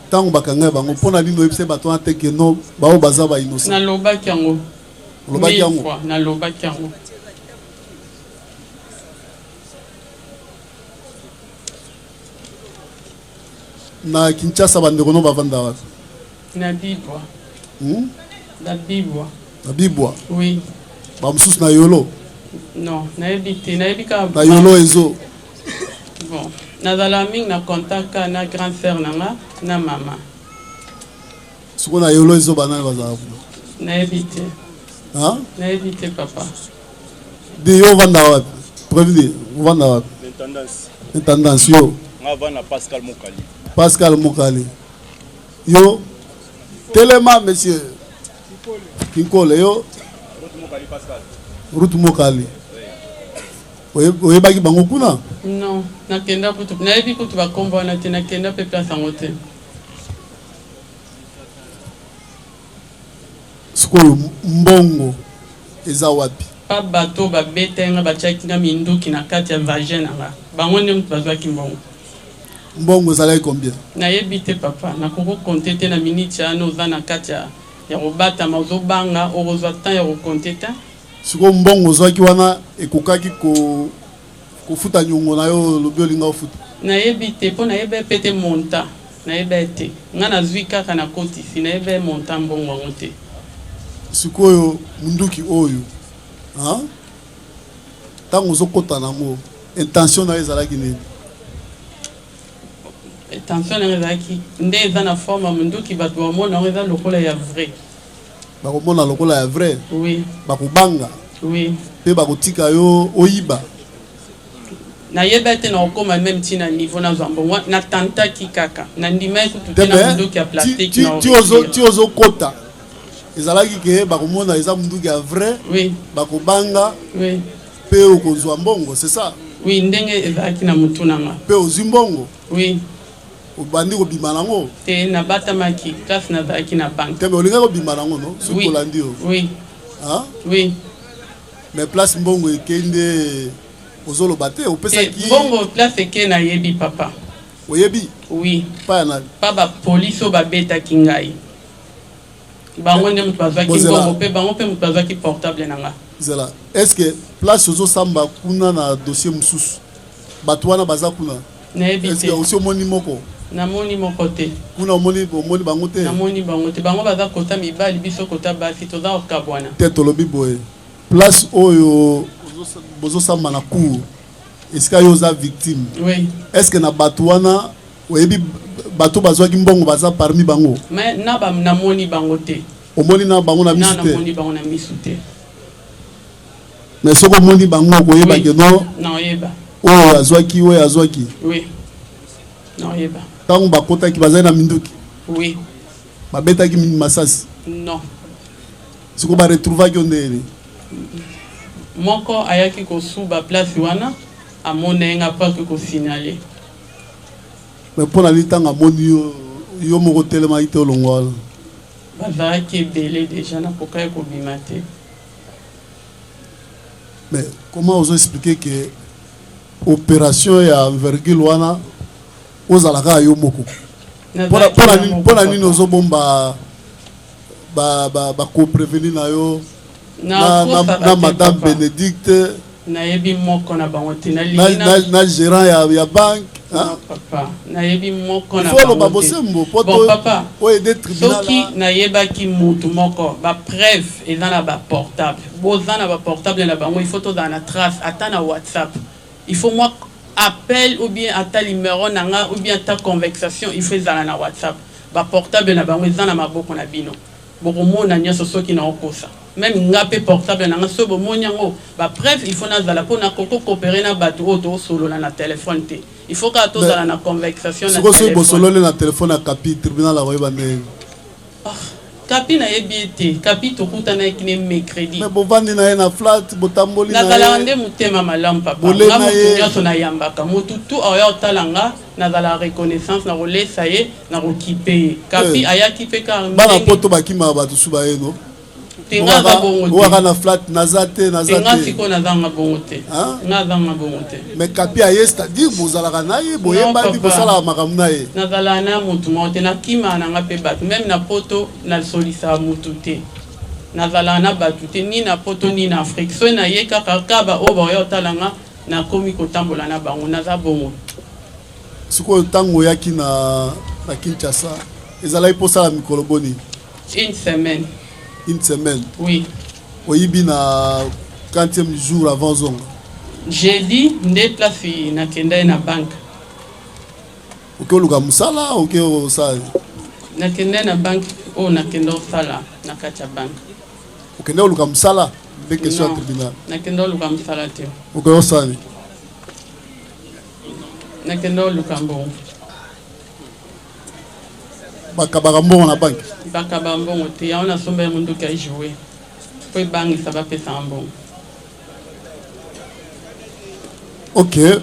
ntango bakanga ya bango, mpo na nini oyebisa bato wana te ke non, bao baza bainnocent? Nalobaki yango. Olobaki yango? Nalobaki yango. Na Kinshasa bandeko no bavanda wapi? Na Bibwa. Na Bibwa. Na Bibwa? Oui. Ba mosusu na Yolo? Non, nayebi te, nayebi kaka Na Yolo ezo. Bon, nazala mingi na contact kaka na grande sœur na nga na mama. Sikoyo na Yolo ezo banani bazala kuna? Nayebi te. Hein? Nayebi te papa. Di yo ovanda wapi? Prévenu, ovanda wapi? L'intendance. Intendance yo. Nga vanda Pascal Mokali. Pascal Mokali. Yo telema monsieur. Kinkole yo. Ruth Mokali Pascal. Ruth Mokali. Oyebaki bango kuna? Non, nakenda kutu, nayebi kutu bakombo wana te, nakenda pe place yango te. Sikoyo mbongo eza wapi? Pa bato oyo babetaki nga batiaki nga minduki na kati ya vagin na nga bango nde mutu bazuaki mbongo. Mbongo ezalaki combien? Nayebi te papa, nakoki ko compter te na minute wana oza na kati ya kobatama ozo banga okozua temps ya ko compter tein. Sikoyo mbongo ozwaki wana ekokaki ko kofuta nyongo na yo olobi olinga ofuta? Nayebi te po nayebaki pe te montant nayebaki te nga nazui kaka nakotisi nayebaki montant mbongo yango te. Sikoyo munduki oyo hein tango ozo kota nango intention nayo ezalaki nini? Intention nanga ezalaki nde eza na forme ya munduki batu bamona yango eza lokola ya vrai. Bakomona lokola ya vrai? Oui. Bakobanga? Oui. Pe bakotika yo oyiba? Nayebaki te nakokoma meme ti na niveau nazwa mbongo wana, na tentaki kaka, nandimaki kutu te na munduki ya plastique na origine. Ti ozokota ezalaki ke bakomona eza munduki ya vrai? Oui. Bakobanga? Oui. Pe okozwa mbongo, c'est ça? Oui, ndenge ezalaki na mutu na nga. Pe ozwi mbongo? Oui. Obandi kobima nango? Te, nabatamaki place nazalaki na banque. Te mais olingaki obima nango non? Soki Oui. tolandi yo. Oui. Hein? Oui. Mais place mbongo ekei nde ozoloba te, Te, opesaki. mbongo place ekei nayebi papa. Oyebi? Oui. Pa ya nani? Pa ba police oyo babetaki ngai. Bango nde mutu bazwaki Bozela. mbongo pe bango pe mutu bazwaki portable na nga. Zela, est ce que place ozosamba kuna na dossier mosusu bato wana baza kuna? Nayebi Est ce te. que osi omoni moko? Namoni moko te. Kuna omoni omoni bango te? Namoni bango te. Bango baza kota mibali biso kota basi toza kokabwana. Te tolobi boye place oyo bozosamba na cour esika yo oza victime. Oui. Est ce que na bato wana oyebi bato bazwaki mbongo baza parmi bango? Mais na ba namoni bango te. Omoni na bango na misu Na te? namoni bango na misu te. Mais soki omoni bango okoyeba Oui. ke non Naoyeba. oyo azwaki oyo azwaki. Oui. Naoyeba. Tango bakotaki bazali na minduki? Oui. Babetaki masasi? Non. Sikoyo ba retrouvaki yo ndenge nini? Moko ayaki kosuba place wana amonaye nga po ake ko signaler. Mais pona nini tango amoni yo yo moko otelemaki te olongwa wana? Bazalaki ebele dejà nakokaki kobima te. Mais comment ozo expliquer que operation ya envergure wana ozala kaka yo moko? Pona pona nini pona nini ozo bomba ba ba ba co-prevenu na yo na na, na madame Benedicte? Nayebi moko na bango te. Na, na, na gérant ya, ya banque. Hein? Papa, nayebi moko na bango te. Bosembo, po bon, papa, oyo tribunal. Soki nayebaki mutu moko, ba preuve eza na ba portable. Boza na ba portable na bango, il faut tozala na trace ata na WhatsApp. Il faut moi appel ou bien ata numero na nga ou bien ata conversation, il faut ezala na WhatsApp. Ba portable na bango eza na maboko na bino. Bokomona nionso soki naokosa. Meme nga pe portable na nga soki bomoni yango ba preuve il faut nazala po nakoki ko cooperer na batu oyo tosolola na telephone te. Il faut kaka tozala na conversation na Sikoyo soki telephone. bosololi na telephone ya Kapi tribunal akoyeba ndenge nini? Ah Kapi nayebi ye te. Kapi tokutanaki ne mecredi. Mais bovandi na ye na flat botamboli na ye. Nazalaka nde motema malamu papa. Bole Nga na mutu ye. nionso nayambaka. Mutu tout akoya kotala nga nazalaka reconnaissance nakolesa ye nakokipe ye. Kapi Eh. ayaki pe kaka Bana ndenge. poto bakimaka batu su baye no? Te nga aza bongo te. Owaka na flat naza te naza te. Nga te. sikoyo naza nga bongo te. Nga aza nga bongo te. Mais Kapi aye c'est à dire bozalaka na ye boyebani bosalaka makambo na ye. Nazalaka na mutu moko te nakimaka na nga pe batu meme na poto nasolisaka mutu te. Nazalaka na batu te ni na poto ni na Afrique soki naye kaka kaka ba oyo bakoya kotala nga nakomi kotambola na bango naza bongo. Sikoyo tango oyaki na na Kinshasa ezalaki mpo osala mikolo boni? Une semaine. Une semaine. Oui. Oyibi na quantième jour avant ozonga? Jeudi nde place nakendaki na banque. Oke oluka mosala, oke osala? Nakendaki na banque oyo nakenda osala na kati ya banque. Okende oluka mosala? Nde question ya tribunal. Nakenda oluka mosala te. Oke osala nini? Nakenda oluka mbongo. Bakabaka mbongo na banque? Bakaba mbongo te, yango nasomba ya mondoki ya jouer po ebangisa bapesaka mbongo. Ok,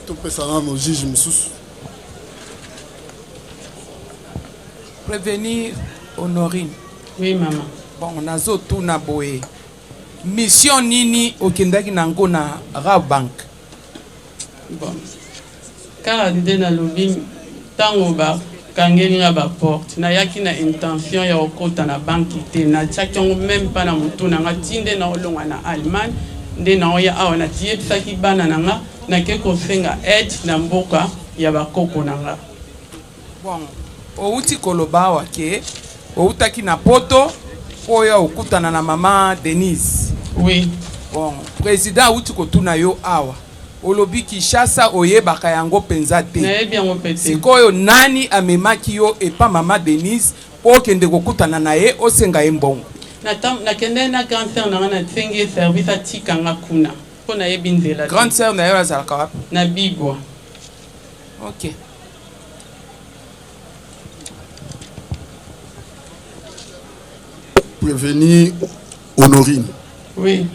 topesa nano juge mosusu. Prévenir Honorine. Oui maman. Bon, nazotuna boye. Mission nini okendaki nango na Rawbank? Bon. Kaka nde nalobi ntango bakangeli nga ba porte, nayaki na intention ya kokota na banki te, natiaki yango meme pas na motu na nga ti nde naolongwa na Allemagne nde naoya awa, natiyebisaki bana na nga nake kosenga aide na mboka ya bakoko na nga. Bon, owuti koloba awa ke owutaki na poto po oya okutana na mama Denise. Oui. Bon, president awuti kotuna yo awa. Olobi Kinshasa oyebaka yango penza te. Nayebi yango pe te. Sikoyo nani amemaki yo epa mama Denise po okende kokutana na ye osenga ye mbongo? Nakendaki na grande sœur na nga nasengi ye service atika nga kuna po nayebi nzela te. Grande sœur nayo azalaka wapi? Na Bibwa. Ok. Prévenir Honorine. Oui.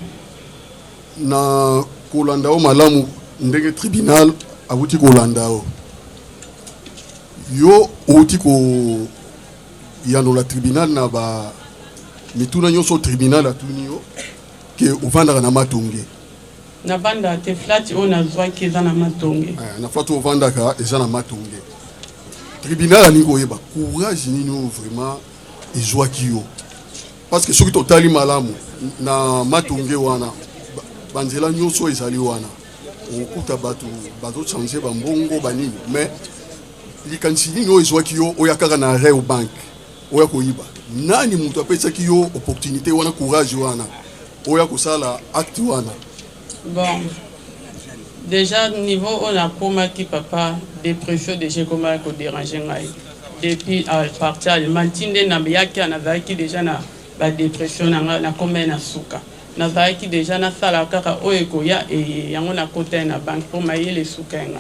Na kolanda yo malamu ndenge tribunal awuti kolanda yo, yo owuti koyanola tribunal na ba mituna nyonso tribunal atuni yo ke ovandaka na Matonge. Navandaka te, flat oyo nazwaki eza na Matonge. Eh, na flat oyo ovandaka eza na Matonge. Tribunal alingi koyeba courage nini oyo vraiment ezwaki yo, parce que soki totali malamu na Matonge wana banzela nyonso ezali wana, okokuta bato bazochange bambongo banini, mais likanisi nini oyo ezwaki yo oya kaka na Rail Bank oya koyiba? Nani moto apesaki yo opportunité wana, courage wana oya kosala acte wana? Bon, déjà niveau oyo nakomaki papa, dépression déjà ekomaki kodéranger ngai depuis à partir Allemagne ti nde nayaki, nazalaki déjà na badépression na ngai, nakomaki na suka, nazalaki déjà nasala kaka oyo ekoya eye, yango nakota ye na banque mpo mayele esuka ye nga.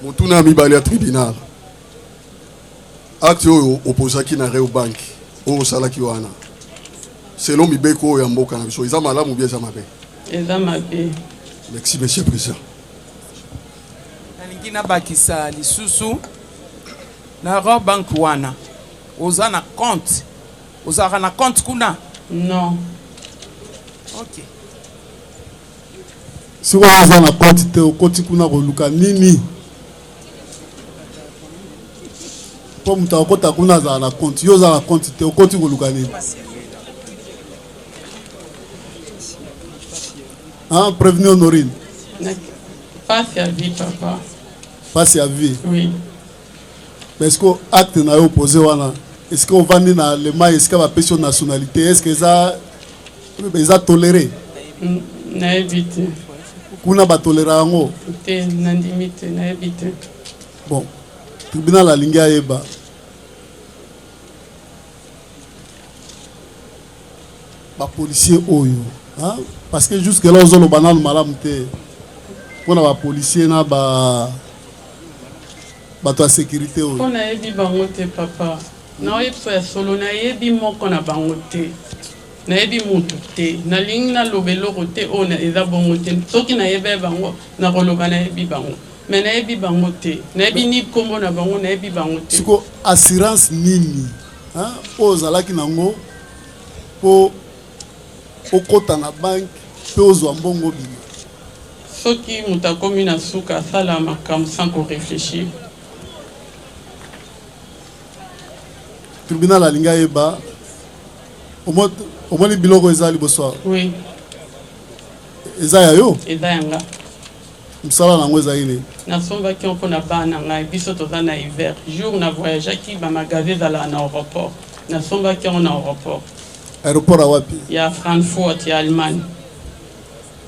Motuna ya mibale ya tribunal, acte oyo opozaki na Rail Bank oyo osalaki wana, selon mibeko oyo ya mboka na biso, eza malamu bien eza mabe? Eza mabe. Merci monsieur président. Nalingi nabakisa lisusu na Rail Bank wana oza na compte, ozalaka na compte kuna? Non. Ok. Soki oza na compte te, okoti kuna koluka nini? Po moto akota kuna azala na compte, yo oza na compte te, okoti koluka nini? Hein, prévenu Honorine. Pasi ya vie papa. Pasi ya vie. Oui. Mais est-ce que acte na yo posé wana, est-ce que ovandi na Allemagne, est-ce que bapesi yo nationalité, est-ce que eza eza toléré? Nayebi te. Kuna batolera yango? Te, nandimi te, nayebi te. Bon, tribunal alingi ayeba. Ba policier oyo, hein? Parce que jusque là ozoloba nanu malamu te mpona ba policier na ba bato ya sécurité oyo. Mpo nayebi bango te papa, naoyebi so ya solo, nayebi moko na bango te, nayebi mutu te, nalingi naloba eloko te oyo eza bongo te. Soki nayebi bango nakoloba nayebi bango, mais nayebi bango te, nayebi ni nkombo na bango, nayebi bango te. Siko assurance nini, hein, oyo ozalaki nango mpo okota na banque mpe ozwa mbongo bima? Soki moto akomi na suka, asala makambo sans koréfléchir. Tribunal alingi ayeba, omoni biloko eza liboso awa? Oui. Eza ya yo? Eza yanga. Mosala na yango ezali nini? Nasombaki yango mpo na bana na ngai. Biso toza na hiver. Jour na voyageaki, ba magasin ezalaka na aeroport. Nasombaki yango na aeroport. Aeroport ya wapi? Ya Frankfurt, ya Allemagne.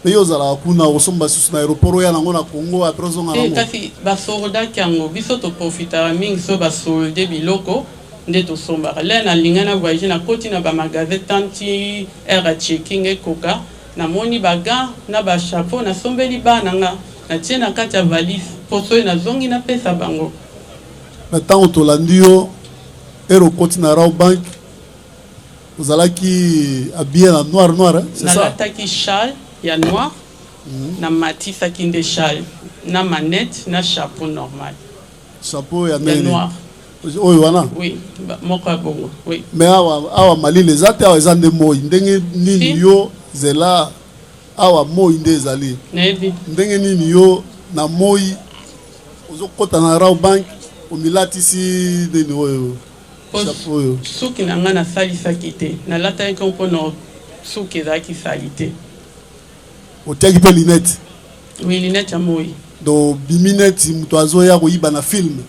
Mais yo ozalaka kuna, okosomba susu na aeroport oya nango na Congo après ozonga Te, nango? kasi ba soldaki yango. Biso to profitaka mingi soki ba solde biloko nde tosombaka. L'heure nalinga na voyager, nakoti na ba magasin tant ti heure ya checking ekoka. Namoni ba gants na ba chapeaux nasombeli bana nga natie na kati ya valise po soki nazongi napesa bango. Mais tango tolandi yo heure okoti na Rawbank ozalaki habille na noir noir hein, c'est ça? Nalataki chale ya noir na matisaki nde chale na manette na chapeau normal. Chapeau ya Ya ndenge nini? noir. Oyo wana? Oui, moko ya bongo. Oui. Mais awa awa malili eza te, awa eza nde moi. Ndenge nini Si. yo zela awa moi nde ezali. Nayebi. Ndenge nini yo na moi ozokota na Rawbank omilatisi nini oyo? Po Chapeau oyo. suki na nga nasalisaki te. Nalataki yango mpo na suki ezalaki salite. Otiaki pe lunette? Oui, lunette ya moi. Donc obimi neti moto azoya koyiba na film.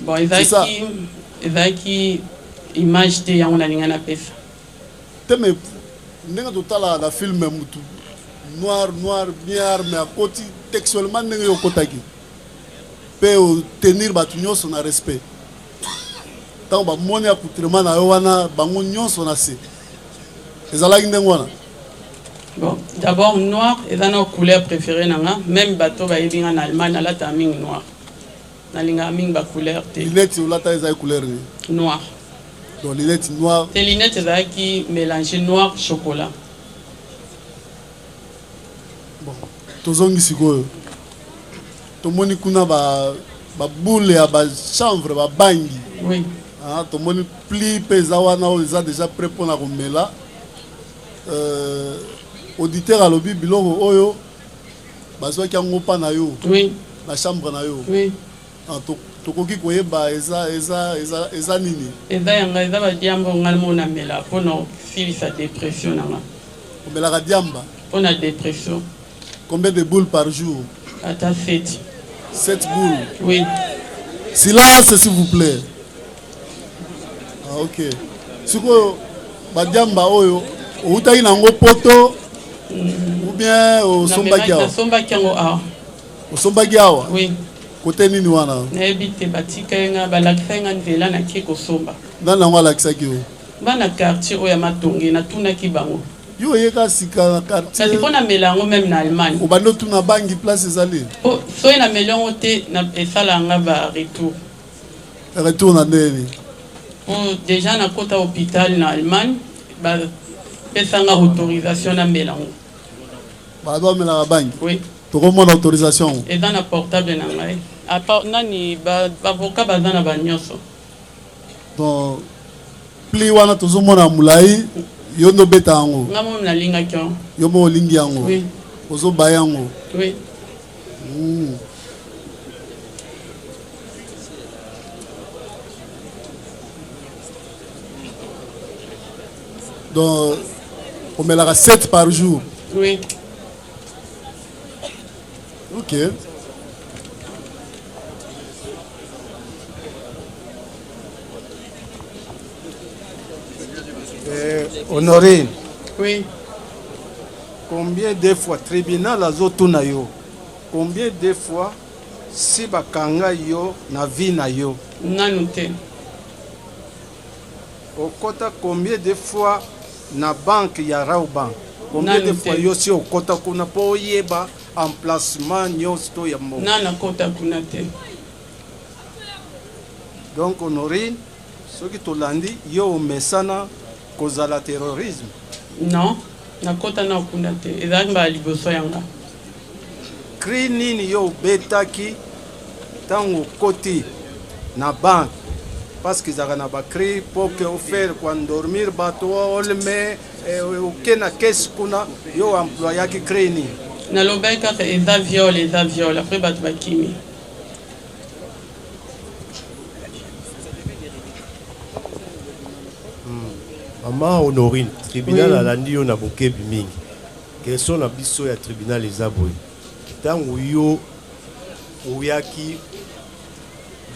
Bon, C'est ça. ezalaki ezalaki image te yango nalinga napesa. Te mais ndenge totalaka na film mutu noir noir bien arme akoti textuellement ndenge yo okotaki pe otenir bato nyonso na respect. Ntango bamoni accoutrement na yo wana bango nyonso na se. Ezalaki ndenge wana. Bon, d'abord noir eza na couleur préférée na nga, même bato bayebi nga na Allemagne nalataka mingi noir. Nalingaka mingi ba couleur te. Lunette olata ezali couleur nini? Noir. Donc lunette noir. Te, lunette ezalaki mélanger noir chocolat. Bon, tozongi sikoyo. Tomoni kuna ba ba boule ya ba chanvre ba bangi. Oui. Ah, tomoni pli pe eza wana oyo eza déjà prêt pona komela. Auditeur alobi biloko oyo bazwaki yango pa na yo. Oui. Na chambre na yo. Oui. Ah, tokoki koyeba eza, eza, eza, eza nini? Eza yanga, eza ba diamba ngai moko namela pona kosilisa dépression na nga. Omelaka diamba? Pona dépression. Combien de boules par jour? Ata 7. 7 boules? Oui. Silence s'il vous plaît. Ah, ok. Sikoyo ba diamba oyo outaki nango poto ou bien osombaki awa? Nasombaki yango awa. Osombaki awa? Oui. Kote nini wana? Nayebi te, batika ye nga, balakisa ye nga nzela nake kosomba. Nani yango alakisaki yo? Bana quartier oyo ya Matonge, natunaki bango. Yo oyeka sika na quartier. Kasi mpo namela yango meme na Allemagne. Obandi otuna bangi place ezali? Po soki nameli yango te esala nga ba retour. Retour na ndenge nini? Po déjà nakota hôpital na Allemagne, bapesa nga autorisation namela yango. Bato bamelaka bangi? Oui. Tokomona autorisation yango? Eza na portable na ngai. Apa nani ba avocat baza na ba nyonso. Donc pli wana tozomona molai yo nde obeta yango. Nga moko nalingaki yango. Yo moko olingi yango. Oui. Ozobaya yango. Oui. Donc omelaka 7 par jour. Oui. Ok. Honorine. Oui. Combien de fois tribunal azotuna yo? Combien de fois si bakanga yo na vie na yo? Nanu te. Okota combien de fois na banque ya Rawbank? Combien de Nanu fois te. yo si okota kuna po oyeba emplacement nyonso to ya mbongo? Nanu akota kuna te. Donc Honorine, soki tolandi yo omesana kozala terrorisme? Non, nakota na kuna te. Ezalaki mbala liboso yanga. Cri nini yo obetaki ntango okoti na banque? Parce que ezalaka na ba cri pour que ofaire koendormir bato olme oke na caisse kuna, yo employaki cri nini? Nalobaki kaka eza viol, eza viol, après bato bakimi. Mama Honorine, tribunal Oui. alandi yo na bokebi mingi. Question na biso ya tribunal eza boye. Ntango yo oyaki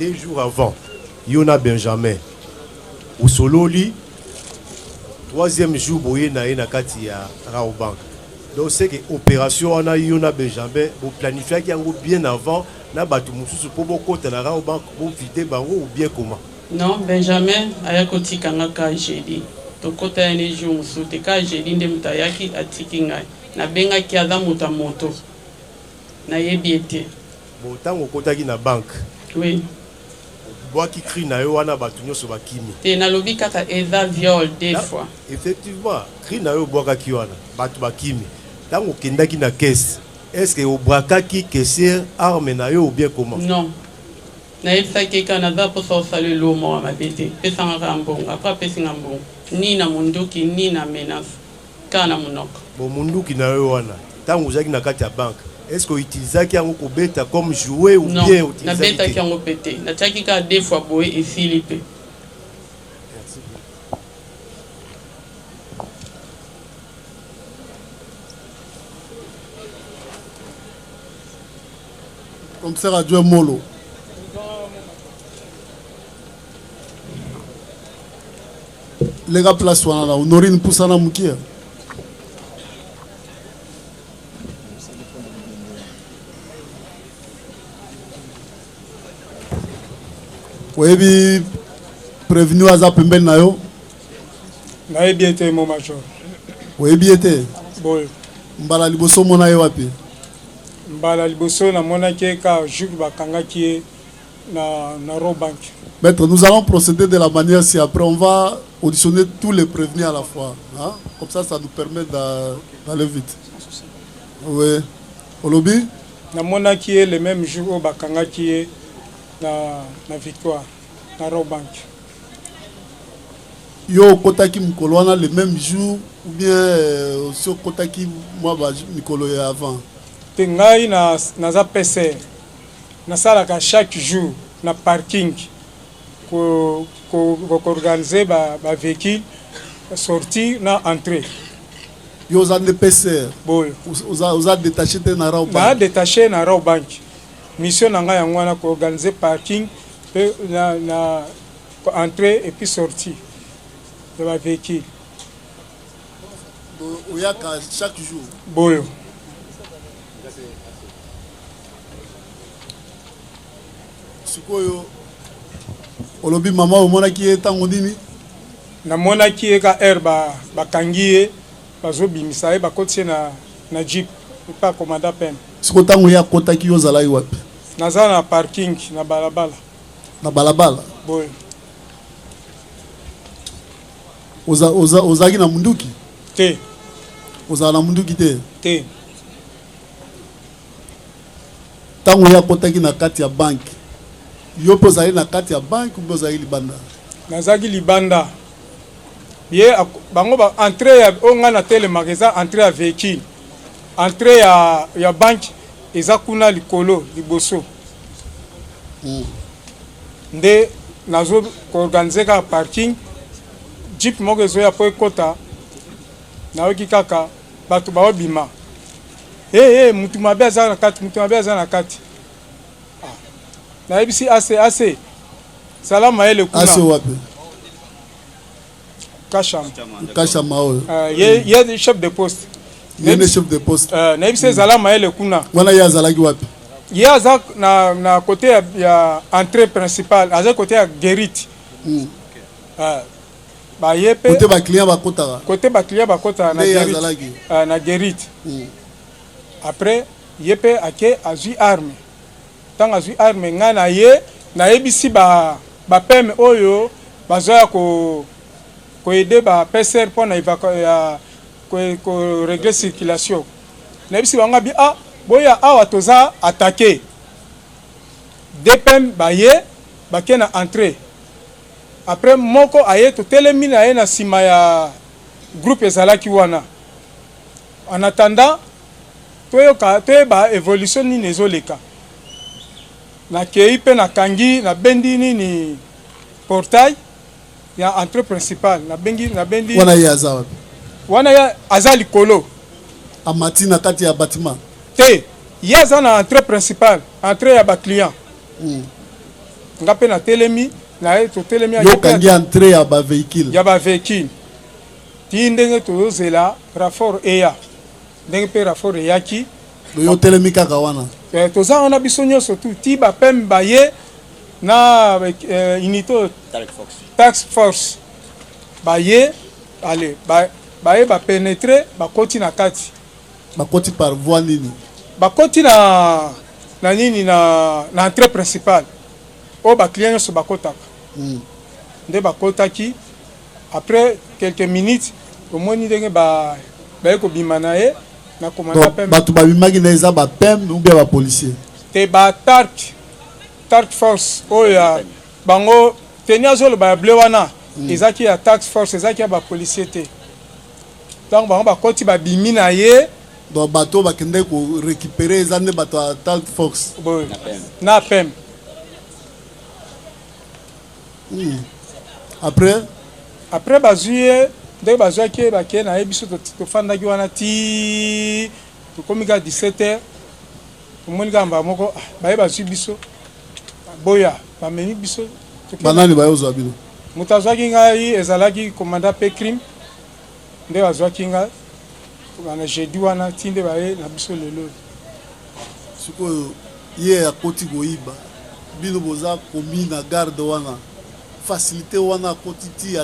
deux jours avant yo na Benjamin osololi troisième jour boye na ye na kati ya Rawbank donc c'est que opération wana yo na Benjamin boplanifiaki yango bien avant na bato mosusu mpo bokota na Rawbank bovide bango ou bien comment? Non, Benjamin aya kotika nga ka jeudi. Tokota ye ni jour mosusu te, ka jeudi nde moto ayaki atiki ngai. Nabengaki aza moto ya moto. Nayebi ye te. Bon, ntango okotaki na banque. Oui. Obwaki cri na yo wana bato nyonso bakimi. Te, nalobi kaka eza viol deux fois. Effectivement, cri na yo obwakaki wana bato bakimi. Ntango okendaki na caisse, est-ce que obrakaki caissière arme na yo ou bien comment? Non. Nayebisaki ye kaka naza posa osala eloo moko ya mabe te, pesa nga kaka mbongo. Après apesi nga mbongo. Ni na munduki ni na menace. Kaka na munoko. Bon munduki na yo wana tango ozalaki na kati ya banque est ce que o utilisaki yango kobeta comme jouet ou Non, bien o utilisaki te? nabetaki yango pe te. Natiaki kaka deux fois boye esili pe. Merci. Commissaire adjoint Molo. Leka place wana na Honorine pusana mukie. Oyebi prévenu aza pembeni na yo? Nayebi ye te mon major. Oyebi ye te? Boyo. Mbala liboso omona ye wapi? Mbala liboso namonaki ye ka jour bakangaki ye na, na Rawbank. Maître, nous allons procéder de la manière ci après on va auditionner tous les prévenus à la fois. Hein? Comme ça, ça nous permet d'aller vite. Oui. Olobi? Namonaki ye le même jour oyo bakangaki ye na, na Victoire, na Rawbank. Yo okotaki mokolo wana le meme jour ou bien euh, osi okotaki mwa ba mikolo ya avant? Te ngai na, naza PCR nasalaka chaque jour na parking ko ko ko organiser ba ba véhicule sortie na entrée. Yo oza nde PCR? Boyo. Oza, oza detaché te na Rawbank? Na detaché na Rawbank. Mission na ngai yango wana ko organiser parking pe na, na Entree et puis sortie ya ba vehicules. Oyaka chaque jour? Boyo. Sikoyo olobi mama omonaki ye ntango nini? Namonaki ye ka heure ba bakangi ye bazobimisa ye bakotisi ye na, na jeep epa commandant PM. Sikoyo ntango ye akotaki yo ozalaki wapi? Naza na parking na balabala. Na balabala? Boye. Oza, oza, ozalaki na munduki? Te. Ozala na munduki te? Te. Ntango ye akotaki na kati ya banque, yo mpe ozalaki na kati ya banque ou bien ozalaki libanda? Nazalaki libanda. Ye bango ba entrée ya oyo ngai natelemaka eza entrée ya véhicule. Entrée ya ya banque eza kuna likolo liboso. Mm. Nde nazo ko organiser kaka parking, jeep moko ezoya po ekota, nayoki kaka bato baobima. Hey, eh, hey, eh, mutu mabe aza na kati, mutu mabe aza na kati. Ah. Nayebisi AC, AC, zala mayele kuna. AC wapi? Kashama. Kashama oyo. Uh, ye, ye chef de poste. Ye nde chef de poste. Uh, nayebisi ezala mayele kuna. Wana ye azalaki wapi? Ye aza na, na côté ya, ya entrée principale, aza côté ya guérite. Mm. Uh, ba ye pe côté ba client bakotaka. Côté ba client bakotaka na guérite. Uh, na guérite. Mm. Après ye pe ake azwi arme. Tango azwi arme ngai na ye nayebisi ba ba PM oyo bazoya ko ko aider ba PCR mpo na ya ko, ko régler circulation. Nayebisi bango abi ah boya awa toza attaquer. DPM baye bake na entrée. Après moko aye totelemi na ye na sima ya groupe ezalaki wana. En attendant Toyoka toyeba evolution nini ezoleka. Nakeyi pe nakangi nabendi nini portail ya entree principale nabengi nabendi. Wana ye aza wapi? Wana ye aza likolo. Amati na kati ya batiment? Te. Ye aza na entrée principale, entrée ya ba clients. Nga mpe natelemi na ye, totelemi. Yo okangi entrée ya ba véhicule? Ya ba véhicule, ti ndenge tozozela renfort eya. Ndenge mpe renfort eyaki. Yo otelemi kaka wana? Eh, toza wana biso nyonso tu ti bapeme baye na unité oyo task force baye. Ale baye bapénétrer, bakoti na kati. Bakoti par voie nini? Bakoti na nini, na entrée principale oyo baclient nyonso bakotaka. Nde bakotaki, après quelques minutes omoni ndenge baye kobima na ye na commandant. Donc, bato babimaki na eza bapem ou bien bapolicier? Te, ba task force oyo ya bango teni azoloba ya bleu wana. Ezalaki ya task force, ezalaki ya bapolicier te. Ntango bango bakoti, babimi na ye. Donc bato bakendaki korécupérer eza nde bato ya task force? Boye na pem. Après? Après bazwi ye. Ndenge bazwaki ye, bakei na ye. Biso tofandaki wana ti tokomi kaka 17 heures. Tomoni kaka mbala moko, ah, baye bazwi biso, boya bamemi biso. Banani bayozwa bino? Moto azwaki ngai ezalaki commandant pe crime. Nde bazwaki ngai na jeudi wana ti nde baye na biso lelo. Sikoyo ye akoti koyiba, bino boza komi na garde wana. Facilité wana akoti ti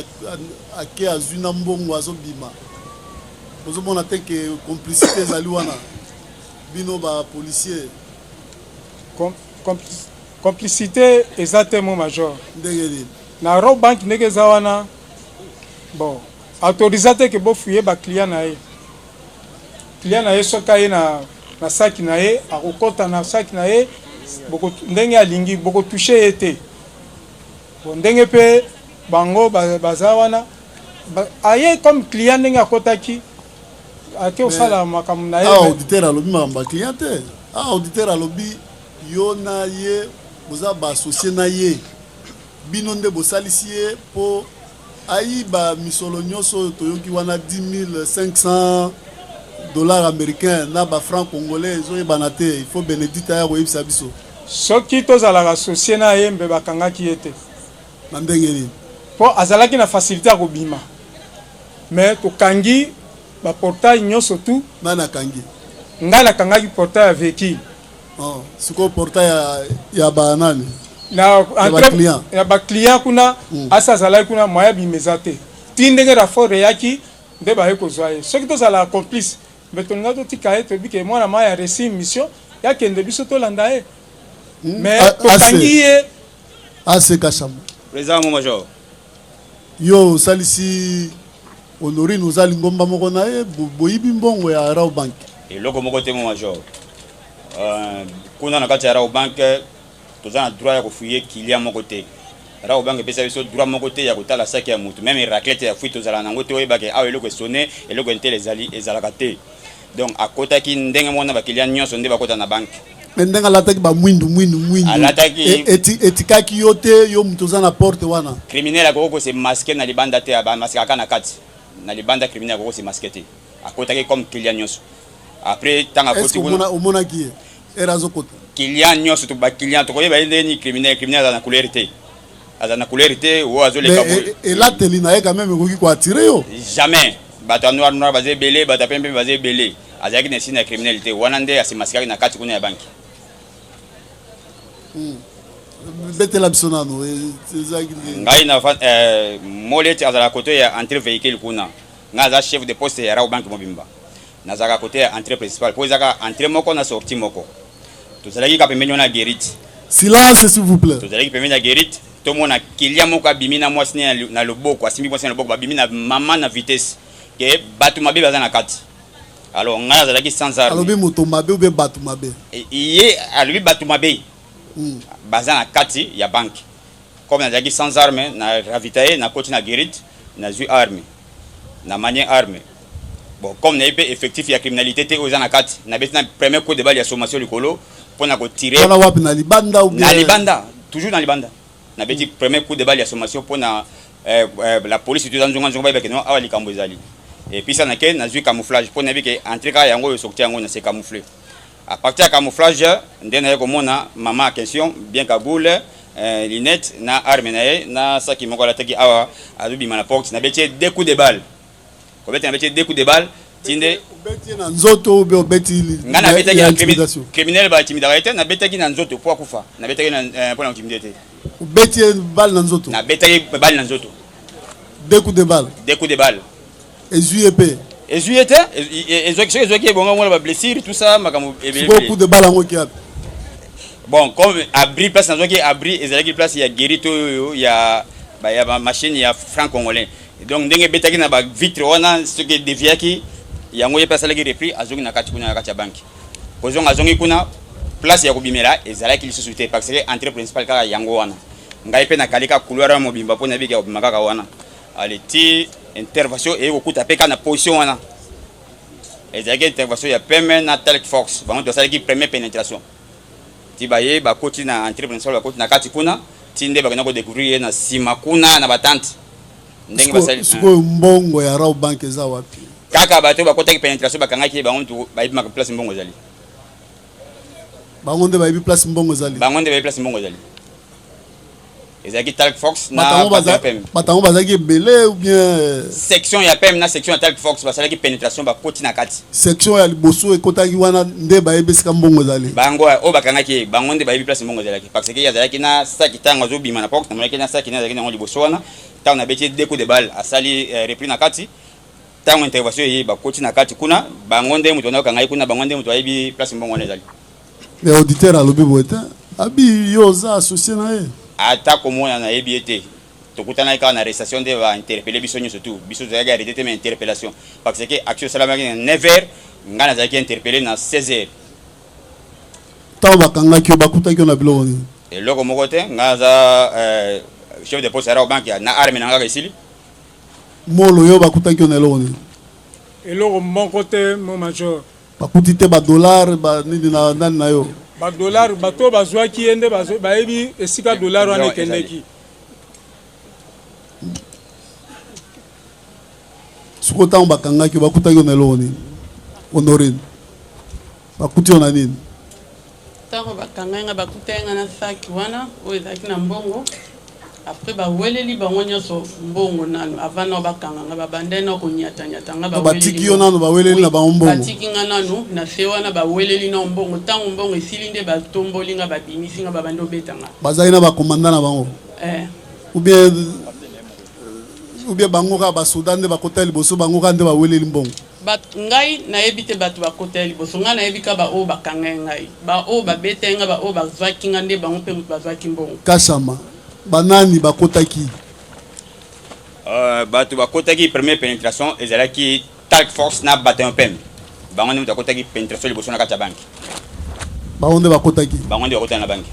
ake, azwi na mbongo, azobima, bozomona te ke complicité ezali wana, bino bapolicier? Complicité eza te, mon major. Ndenge nini? Na Rawbank, ndenge eza wana, bon, autorisa te ke bofouiller baclient na ye. Client na ye, soki aye na saki na ye, akokɔta na saki na ye ndenge alingi, bokotoucher ye te. Bon, ndenge mpe bango baza wana, aye comme client, ndenge akɔtaki, ake kosala makambo na ye. Awa auditeur alobi makambo ya client te. Awa auditeur alobi yo na ye boza baassocié na ye, bino nde bosalisi ye mpo ayiba misolo nyonso oyo toyoki wana, 10 500 $ américain na bafranc congolais ezoyebana te. Il faut Bénédicte aya koyebisa biso. Soki tozalaka associé na ye, mbe bakangaki ye te. Na ndenge nini? Mpo azalaki na facilité ya kobima, mais tokangi baportail nyonso tu. Nani akangi? Ngai nakangaki portail ya véhicule. Oh, sikoyo portail ya banani? Na Ya baclient. Ya baclient kuna. Asi azalaki kuna, moyen abima eza te ti ndenge renfort eyaki nde baye kozwa ye. Soki tozalaka complice, mbe tolinga totika ye, toyebi ke mwana ma ya réussi mission, yakende, biso tolanda ye, mais tokangi ye. Ase Kashama. Président, mon major. Yo osalisi Honorine, oza lingomba moko na ye, boyibi mbongo ya Rawbank? Eloko moko te, mon major. Kuna na kati ya Rawbank, toza na droit ya kofouiller client moko te. Rawbank epesa biso droit moko te ya kotala saki ya motu. Même raclette ya fruit tozala nango te. Oyebake awa eloko esone, eloko entele ezali, ezalaka te. Donc akotaki ndenge moko na baclient nyonso nde bakota na banke. Me ndenge alataki bamwindu mwindu mwindu, etikaki yo te, yo moto oza na porte wana? Criminel akoki kose masquer na libanda te, bamaskaka na kati. Na libanda criminel akoki kose masquer te. Akotaki comme client nyonso. Après ntango akoti kuna, omonaki ye ere azokota? Client nyonso to baclient tokoyeba ye ndenge nini? Criminel aza na couleur te, aza na couleur te. Oyo azoleka boye. Elateli na ye quand même ekoki koattirer yo. Jamais. Bato ya noir noir baza ebele, bato ya pembe baza ebele. Azalaki na signe ya criminel te. Wana nde asemaskaki na kati kuna ya banki. Betela biso nano ezalaki. Ngai na moleti azalaka kote ya entrée véhicule kuna. Ngai aza chef de poste ya Rawbank mobimba, nazalaka kote ya entrée principale mpo ezaka entrée moko na sortie moko. Tozalaki ka pembeni wana ya guérite. Silence, s'il vous plaît. Tozalaki pembeni ya guérite, tomona client moko abimi na mwasi na loboko, asimbi mwasi na loboko, babimi na mama na vitesse ke bato mabe baza na kati. Alors ngai azalaki sans arme. Alobi moto mabe ou bien bato mabe? Ye alobi bato mabe baza na kati ya banque. Comme nazalaki sans arme, na ravitaye, nakoti na guérite, nazwi arme, na manier arme. Bon, comme nayebi mpe effectif ya criminalité te oyo eza na kati, nabeti na premier coup de balle ya sommation likolo mpona kotirer. Wana wapi, na libanda ou bien? Na libanda, toujours na libanda. Nabeti premier coup de balle ya sommation mpona la police toza nzonga nzonga, bayebake no awa likambo ezali. Et puis ça nake nazwi camouflage mpo nayebi ke entrée kaka yango oyo, sortie yango, na se camoufler. A partir ya camouflage nde naye komona mama en question bien cagoule, lunette na arme na ye na saki moko alataki awa azobima na porte. Nabeti ye deux coups de balle, kobeta nabeti ye deux coups de balle ti nde Obeti ye na nzoto ou bien obeti Nga nabetaki ya na intimidation? Criminel ba intimidaka ye te. Nabetaki na nzoto po akufa. Nabetaki na mpo na intimide te. Obeti ye balle na nzoto? Nabetaki balle na nzoto. Deux coups de balle? Deux coups de balle. Ezwi ye mpe? Ezwi ye te. Ezwaki, soki ezwaki ye bongo mona ba blessure, tout ça, makambo ebele. Sikoyo coup de balle yango eki wapi? Bon, comme abri, place nazwaki abri ezalaki place ya guérite oyo ya ba ya ba machine ya franc congolais. Donc ndenge ebetaki na ba vitre wana, soki edeviaki yango, ye mpe asalaki repli, azongi na kati kuna, na kati ya banque. Kozonga, azongi kuna, place ya kobimela ezalaki lisusu te parce que entrée principale kaka yango wana. Ngai mpe nakali kaka couloir wana mobimba mpo nayebiki ya kobima kaka wana. Ale ti intervention eye kokuta mpe kaka na position wana. Ezalaki intervention ya PM na Task Force, bango basalaki première pénétration ti baye bakoti na entrée principale, bakoti na kati kuna ti nde bakenda kodécouvrir ye na nsima kuna na batante ndenge basali. Sikoyo mbongo ya Rawbank eza wapi? Kaka bato oyo bakotaki pénétration, bakangaki ye, bango mutu bayebi place mbongo ezali. Bango nde bayebi place mbongo ezali? Bango nde bayebi place mbongo ezali. Ezalaki Task Force na bato ya PM. Bato yango bazalaki ebele ou bien? Section ya PM na section ya Task Force basalaki pénétration, bakoti na kati. Section ya liboso ekotaki wana nde bayebi esika mbongo ezali? Bango oyo bakangaki ye, bango nde bayebi place mbongo ezalaki, parce que ye azalaki na saki. Ntango azobima na porte, namonaki na saki ne azalaki nango liboso wana. Ntango nabeti ye deux coups de balle, asali repli na kati. Ntango intervention eye, bakoti na kati kuna, bango nde moto bakanga ye kuna, bango nde moto bayebi place mbongo wana ezali. Mais auditeur alobi boye te, abi yo oza associé na ye. Ata komona nayebi ye te. Tokutanaki kaka na arrestation nde bainterpele biso nyonso tu. Biso tozalaki arrêté te, mais interpellation, parce que action esalamaki na 9 heures, ngai nazalaki interpellé na 16 heures. Ntango bakangaki yo, bakutaki yo na biloko nini? Eloko moko te. Ngai naza chef de poste ya Rawbank na arme na ngai kaka, esili. Molo, yo bakutaki yo na eloko nini? Eloko moko te, mon major. Bakuti te badollar banini na nani na yo? Badollar, bato oyo bazwaki ye nde bayebi esika dollar wana ekendeki. Sikoyo ntango bakangaki yo, bakutaki yo na eloko nini? Honorine, bakuti yo na nini? Ntango bakangai nga, bakutai nga na saki wana oyo ezalaki na mbongo. Après baweleli bango nyonso mbongo nanu avant nao bakanga nga. Babandai nao konyatanyata nga. Batiki yo nanu, baweleli na bango mbongo? Batiki nga nanu na se wana, baweleli nao mbongo. Ntango mbongo esili nde batomboli nga, babimisi nga, babandi obeta nga. Bazali na bakomanda na bango? Eh. Ou bien bango kaka basoda nde bakota liboso, bango kaka nde baweleli mbongo? Ngai nayebi te bato bakota ya liboso. Ngai nayebi kaka baoyo bakangai ngai, baoyo babetai ngai, baoyo bazwaki ngai, nde bango mpe moto bazwaki mbongo. Kashama, banani bakotaki? Bato bakotaki première pénétration ezalaki Task Force na bataillon PM. Bango nde moto bakotaki pénétration liboso na kati ya banque. Bango nde bakotaki? Bango nde bakotaki na banque.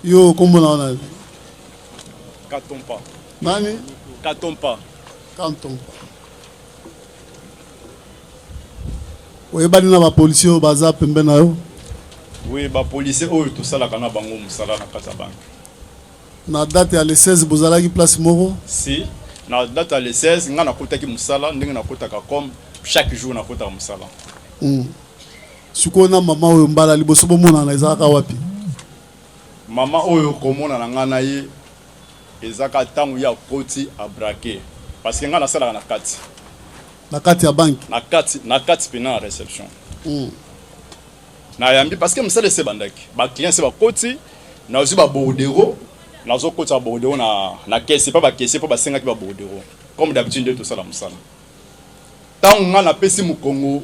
Yo kombo na wana? Katompa. Nani? Katompa. Katompa, oyebani na bapolisier oyo baza pembe na yo? Oui, bapolisier oyo tosalaka na bango mosala na kati ya banque. Na date ya le 16 bozalaki place moko? Si, na date ya le 16 ngai nakotaki mosala ndenge nakotaka, comme chaque jour nakotaka mosala. Sikoyo na mama oyo, mbala liboso bomonana ezalaka wapi? Mama oyo, komona na ngai na ye ezaka ntango ye akoti abraquer, parce que ngai nasalaka na kati. Na kati ya banque? Na kati mpena na réception. Nayambi parce que mosala ese ebandaki, baclient se bakoti, nazwi babordereau, nazokotisa babordereau na caisse mpa bacaissier mpo basengaki babordereau. Comme d'habitude nde tosala mosala. Ntango ngai napesi mokongo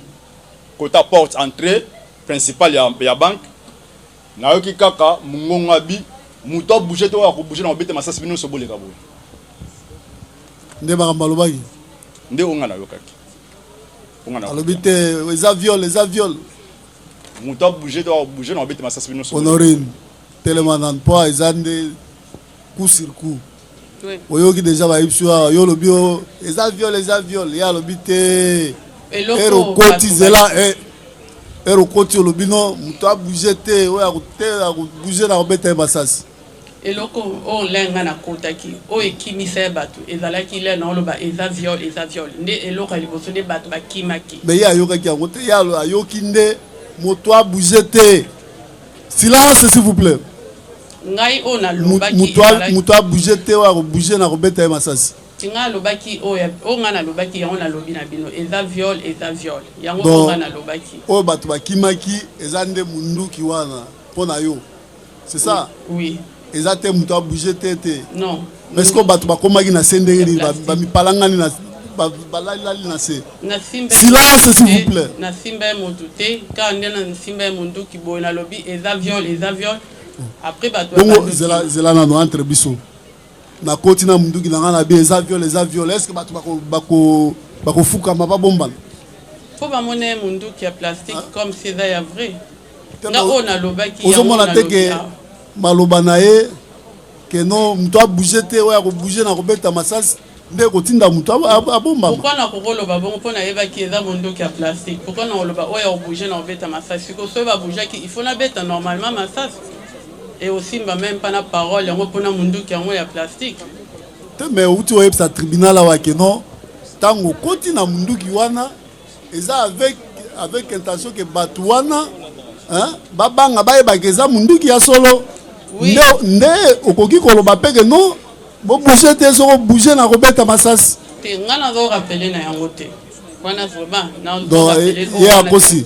kota porte entrée principale ya banque, nayoki kaka mongongo abi: "Moto abouge te, oyo akobouge na kobeta masasi, bino nyonso boleka boye." Nde makambo alobaki? Nde oyo ngai nayokaki. Alobi te eza viol, eza viol? Moto abouge te, oyo akobouge na kobeta masasi, bino nyonso. Honorine, telema nanu mpo eza nde coup sur coup. Oyoki déjà bayebi yo awa, yo olobi o eza viol, eza viol, ye alobi te. Ere okoti zela, ere okoti olobi no moto abouge te, oyo te akobouge na kobeta ye masasi. Eloko oyo lin nga nakotaki oyo ekimisa ya bato ezalaki lin naoloba eza viol, eza viol nde eloko ya liboso nde bato bakimaki. Mais ye ayokaki yango te, ye ayoki nde moto a bouger te. Silence s'il vous plait. Ngai oyo nalobaki ezalaki. Moto a bouger te, oyo ako bouger nakobeta ye masasi. Ti ngai alobaki oyo oyo ngai nalobaki yango nalobi na bino eza viol, eza viol yango oyo ngai nalobaki. Oyo bato bakimaki eza nde munduki wana mpo na yo. C'est ça? Oui. Eza te moto a bouger te te. Non. Mais est-ce que bato bakomaki na se ndenge nini bamipalangani na balalilali na se? Silence s'il vous plaît. Nasimba ye motu te, kaka nde nasimba ye monduki boye nalobi eza viol, eza viol. Après bato bongo zela zela nano entre biso. Nakoti na munduki na nga na bi eza viol, eza viol. Est-ce que bato bako bako bakofukama babombana? Mpo bamona ye munduki ya plastique comme si eza ya vrai. Nga oyo nalobaki ozomona te ke maloba na ye ke non moto abouge te, oyo akobouge na kobeta masasi nde ekotinda moto abombama. Pourquoi nakokoloba bongo? Mpo nayebaki eza mondoki ya plastique. Pourquoi nakoloba oyo akobouge na kobeta masasi? Sikoyo soki babougeaki, il faut nabeta normalement masasi e osimba meme mpa na parole yango mpona monduki yango ya plastique te. Mais outi oyebisa tribunal awa ke non, ntango okoti na monduki wana eza avec intention ke bato wana, hein, babanga bayebaka eza munduki ya solo. Oui. Nde okoki koloba mpe ke non, bobouge te, soki obouge na kobeta masasi. Te, nga nazorappeler na yango te wana vraiment. Donc ye akosi.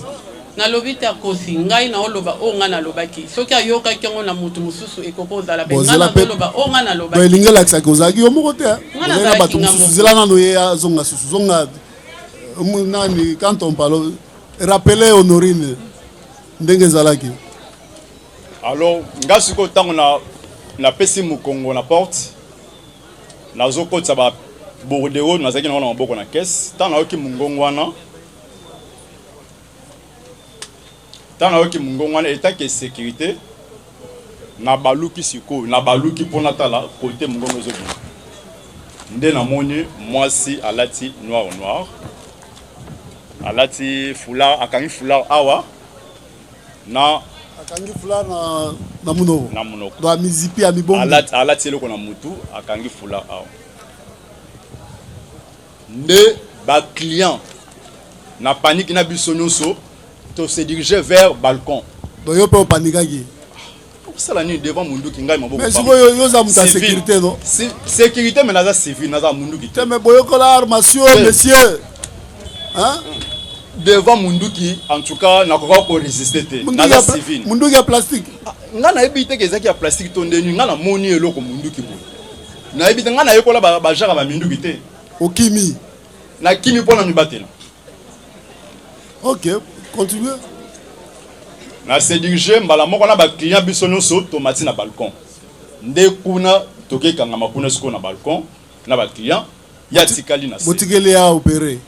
Nalobi te akosi. Ngai naoloba oyo ngai nalobaki. Soki ayokaki yango na motu mosusu, ekoki ozala mpe. Ngai nazoloba oyo ngai nalobaki. Elingi elakisaki ozalaki yo moko te, ozali na bato mosusu. Zela nano, ye azonga susu, zonga nani. Quand on parle, rappelez Honorine ndenge ezalaki. Alors nga sikoyo ntango na napesi mokongo na porte, nazokotisa ba bordereau nazalaki nango na maboko na caisse. Ntango nayoki mongongo wana, ntango nayoki mongongo wana etake sécurité, nabaluki sikoyo, nabaluki mpo natala kote mongongo ezobima, nde namoni mwasi alati noir noir, alati foulard, akangi foulard awa na akangi foulard na monoko. Na monoko. Donc amizipi, amibombi. Alati eloko na mutu, akangi foulard awa. Nde baclient na panique na biso nyonso tose dirige vers balcon. Donc yo mpe opanikaki? Okosala nini devant munduki? Ngai maboko. Mais sikoyo yo oza moto ya sécurité, non? Sécurité, mais naza civil, naza munduki. Te, mais boyokola armation, monsieur, hein? Devant munduki, en tout cas nakoka korésister te, naza civil. Munduki ya plastique. Ngai nayebi te ke ezalaki ya plastique to ndeni. Ngai namoni eloko munduki boye, nayebi te. Ngai nayekola bajaka baminduki te. Okimi. Nakimi mpo na mibatela. Ok, continue. Na se dirige mbala moko na baclient, biso nyonso tomati na balcon. Nde kuna tokekangama kuna sikoyo na balcon na baclient, ye atikali na se. Botikeli ya opéré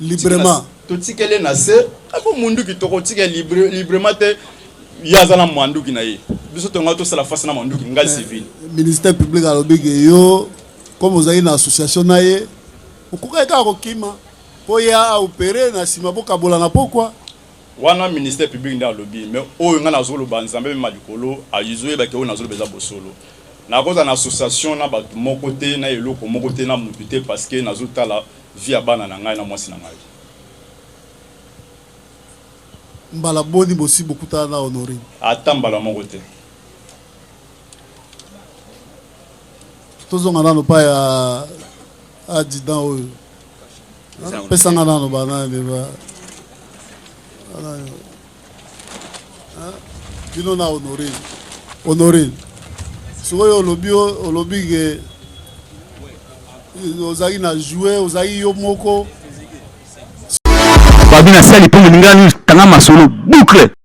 librement? Totikeli na se abo munduki, tokotika librement te. Ye aza na manduki na ye, biso tonga tosala face na manduki, ngai civil. Ministère public alobi ke yo, comme ozali na association na ye, okokaki kaka kokima mpo ye aopéré, na nsima bokabola na pokwa. Wana ministère public nde alobi, mais oyo ngai nazoloba, Nzambe mema likolo azoyebaki oyo nazoloba eza bosolo. Nakozala na association na bato moko te, na eloko moko te, na mutu te, parce que nazotala vie ya bana na ngai na mwasi na ngai. Mbala boni bosi bokutana na Honorine? Ata mbala moko te. Tozonga nano pa ya adjudant oyo. Pesanga nano banani ba bino na Honorine. Honorine, sikoyo olobi, olobi ke ozalaki na joue, ozalaki yo moko. Babi na sali mpo moninga tanga masolo boucle.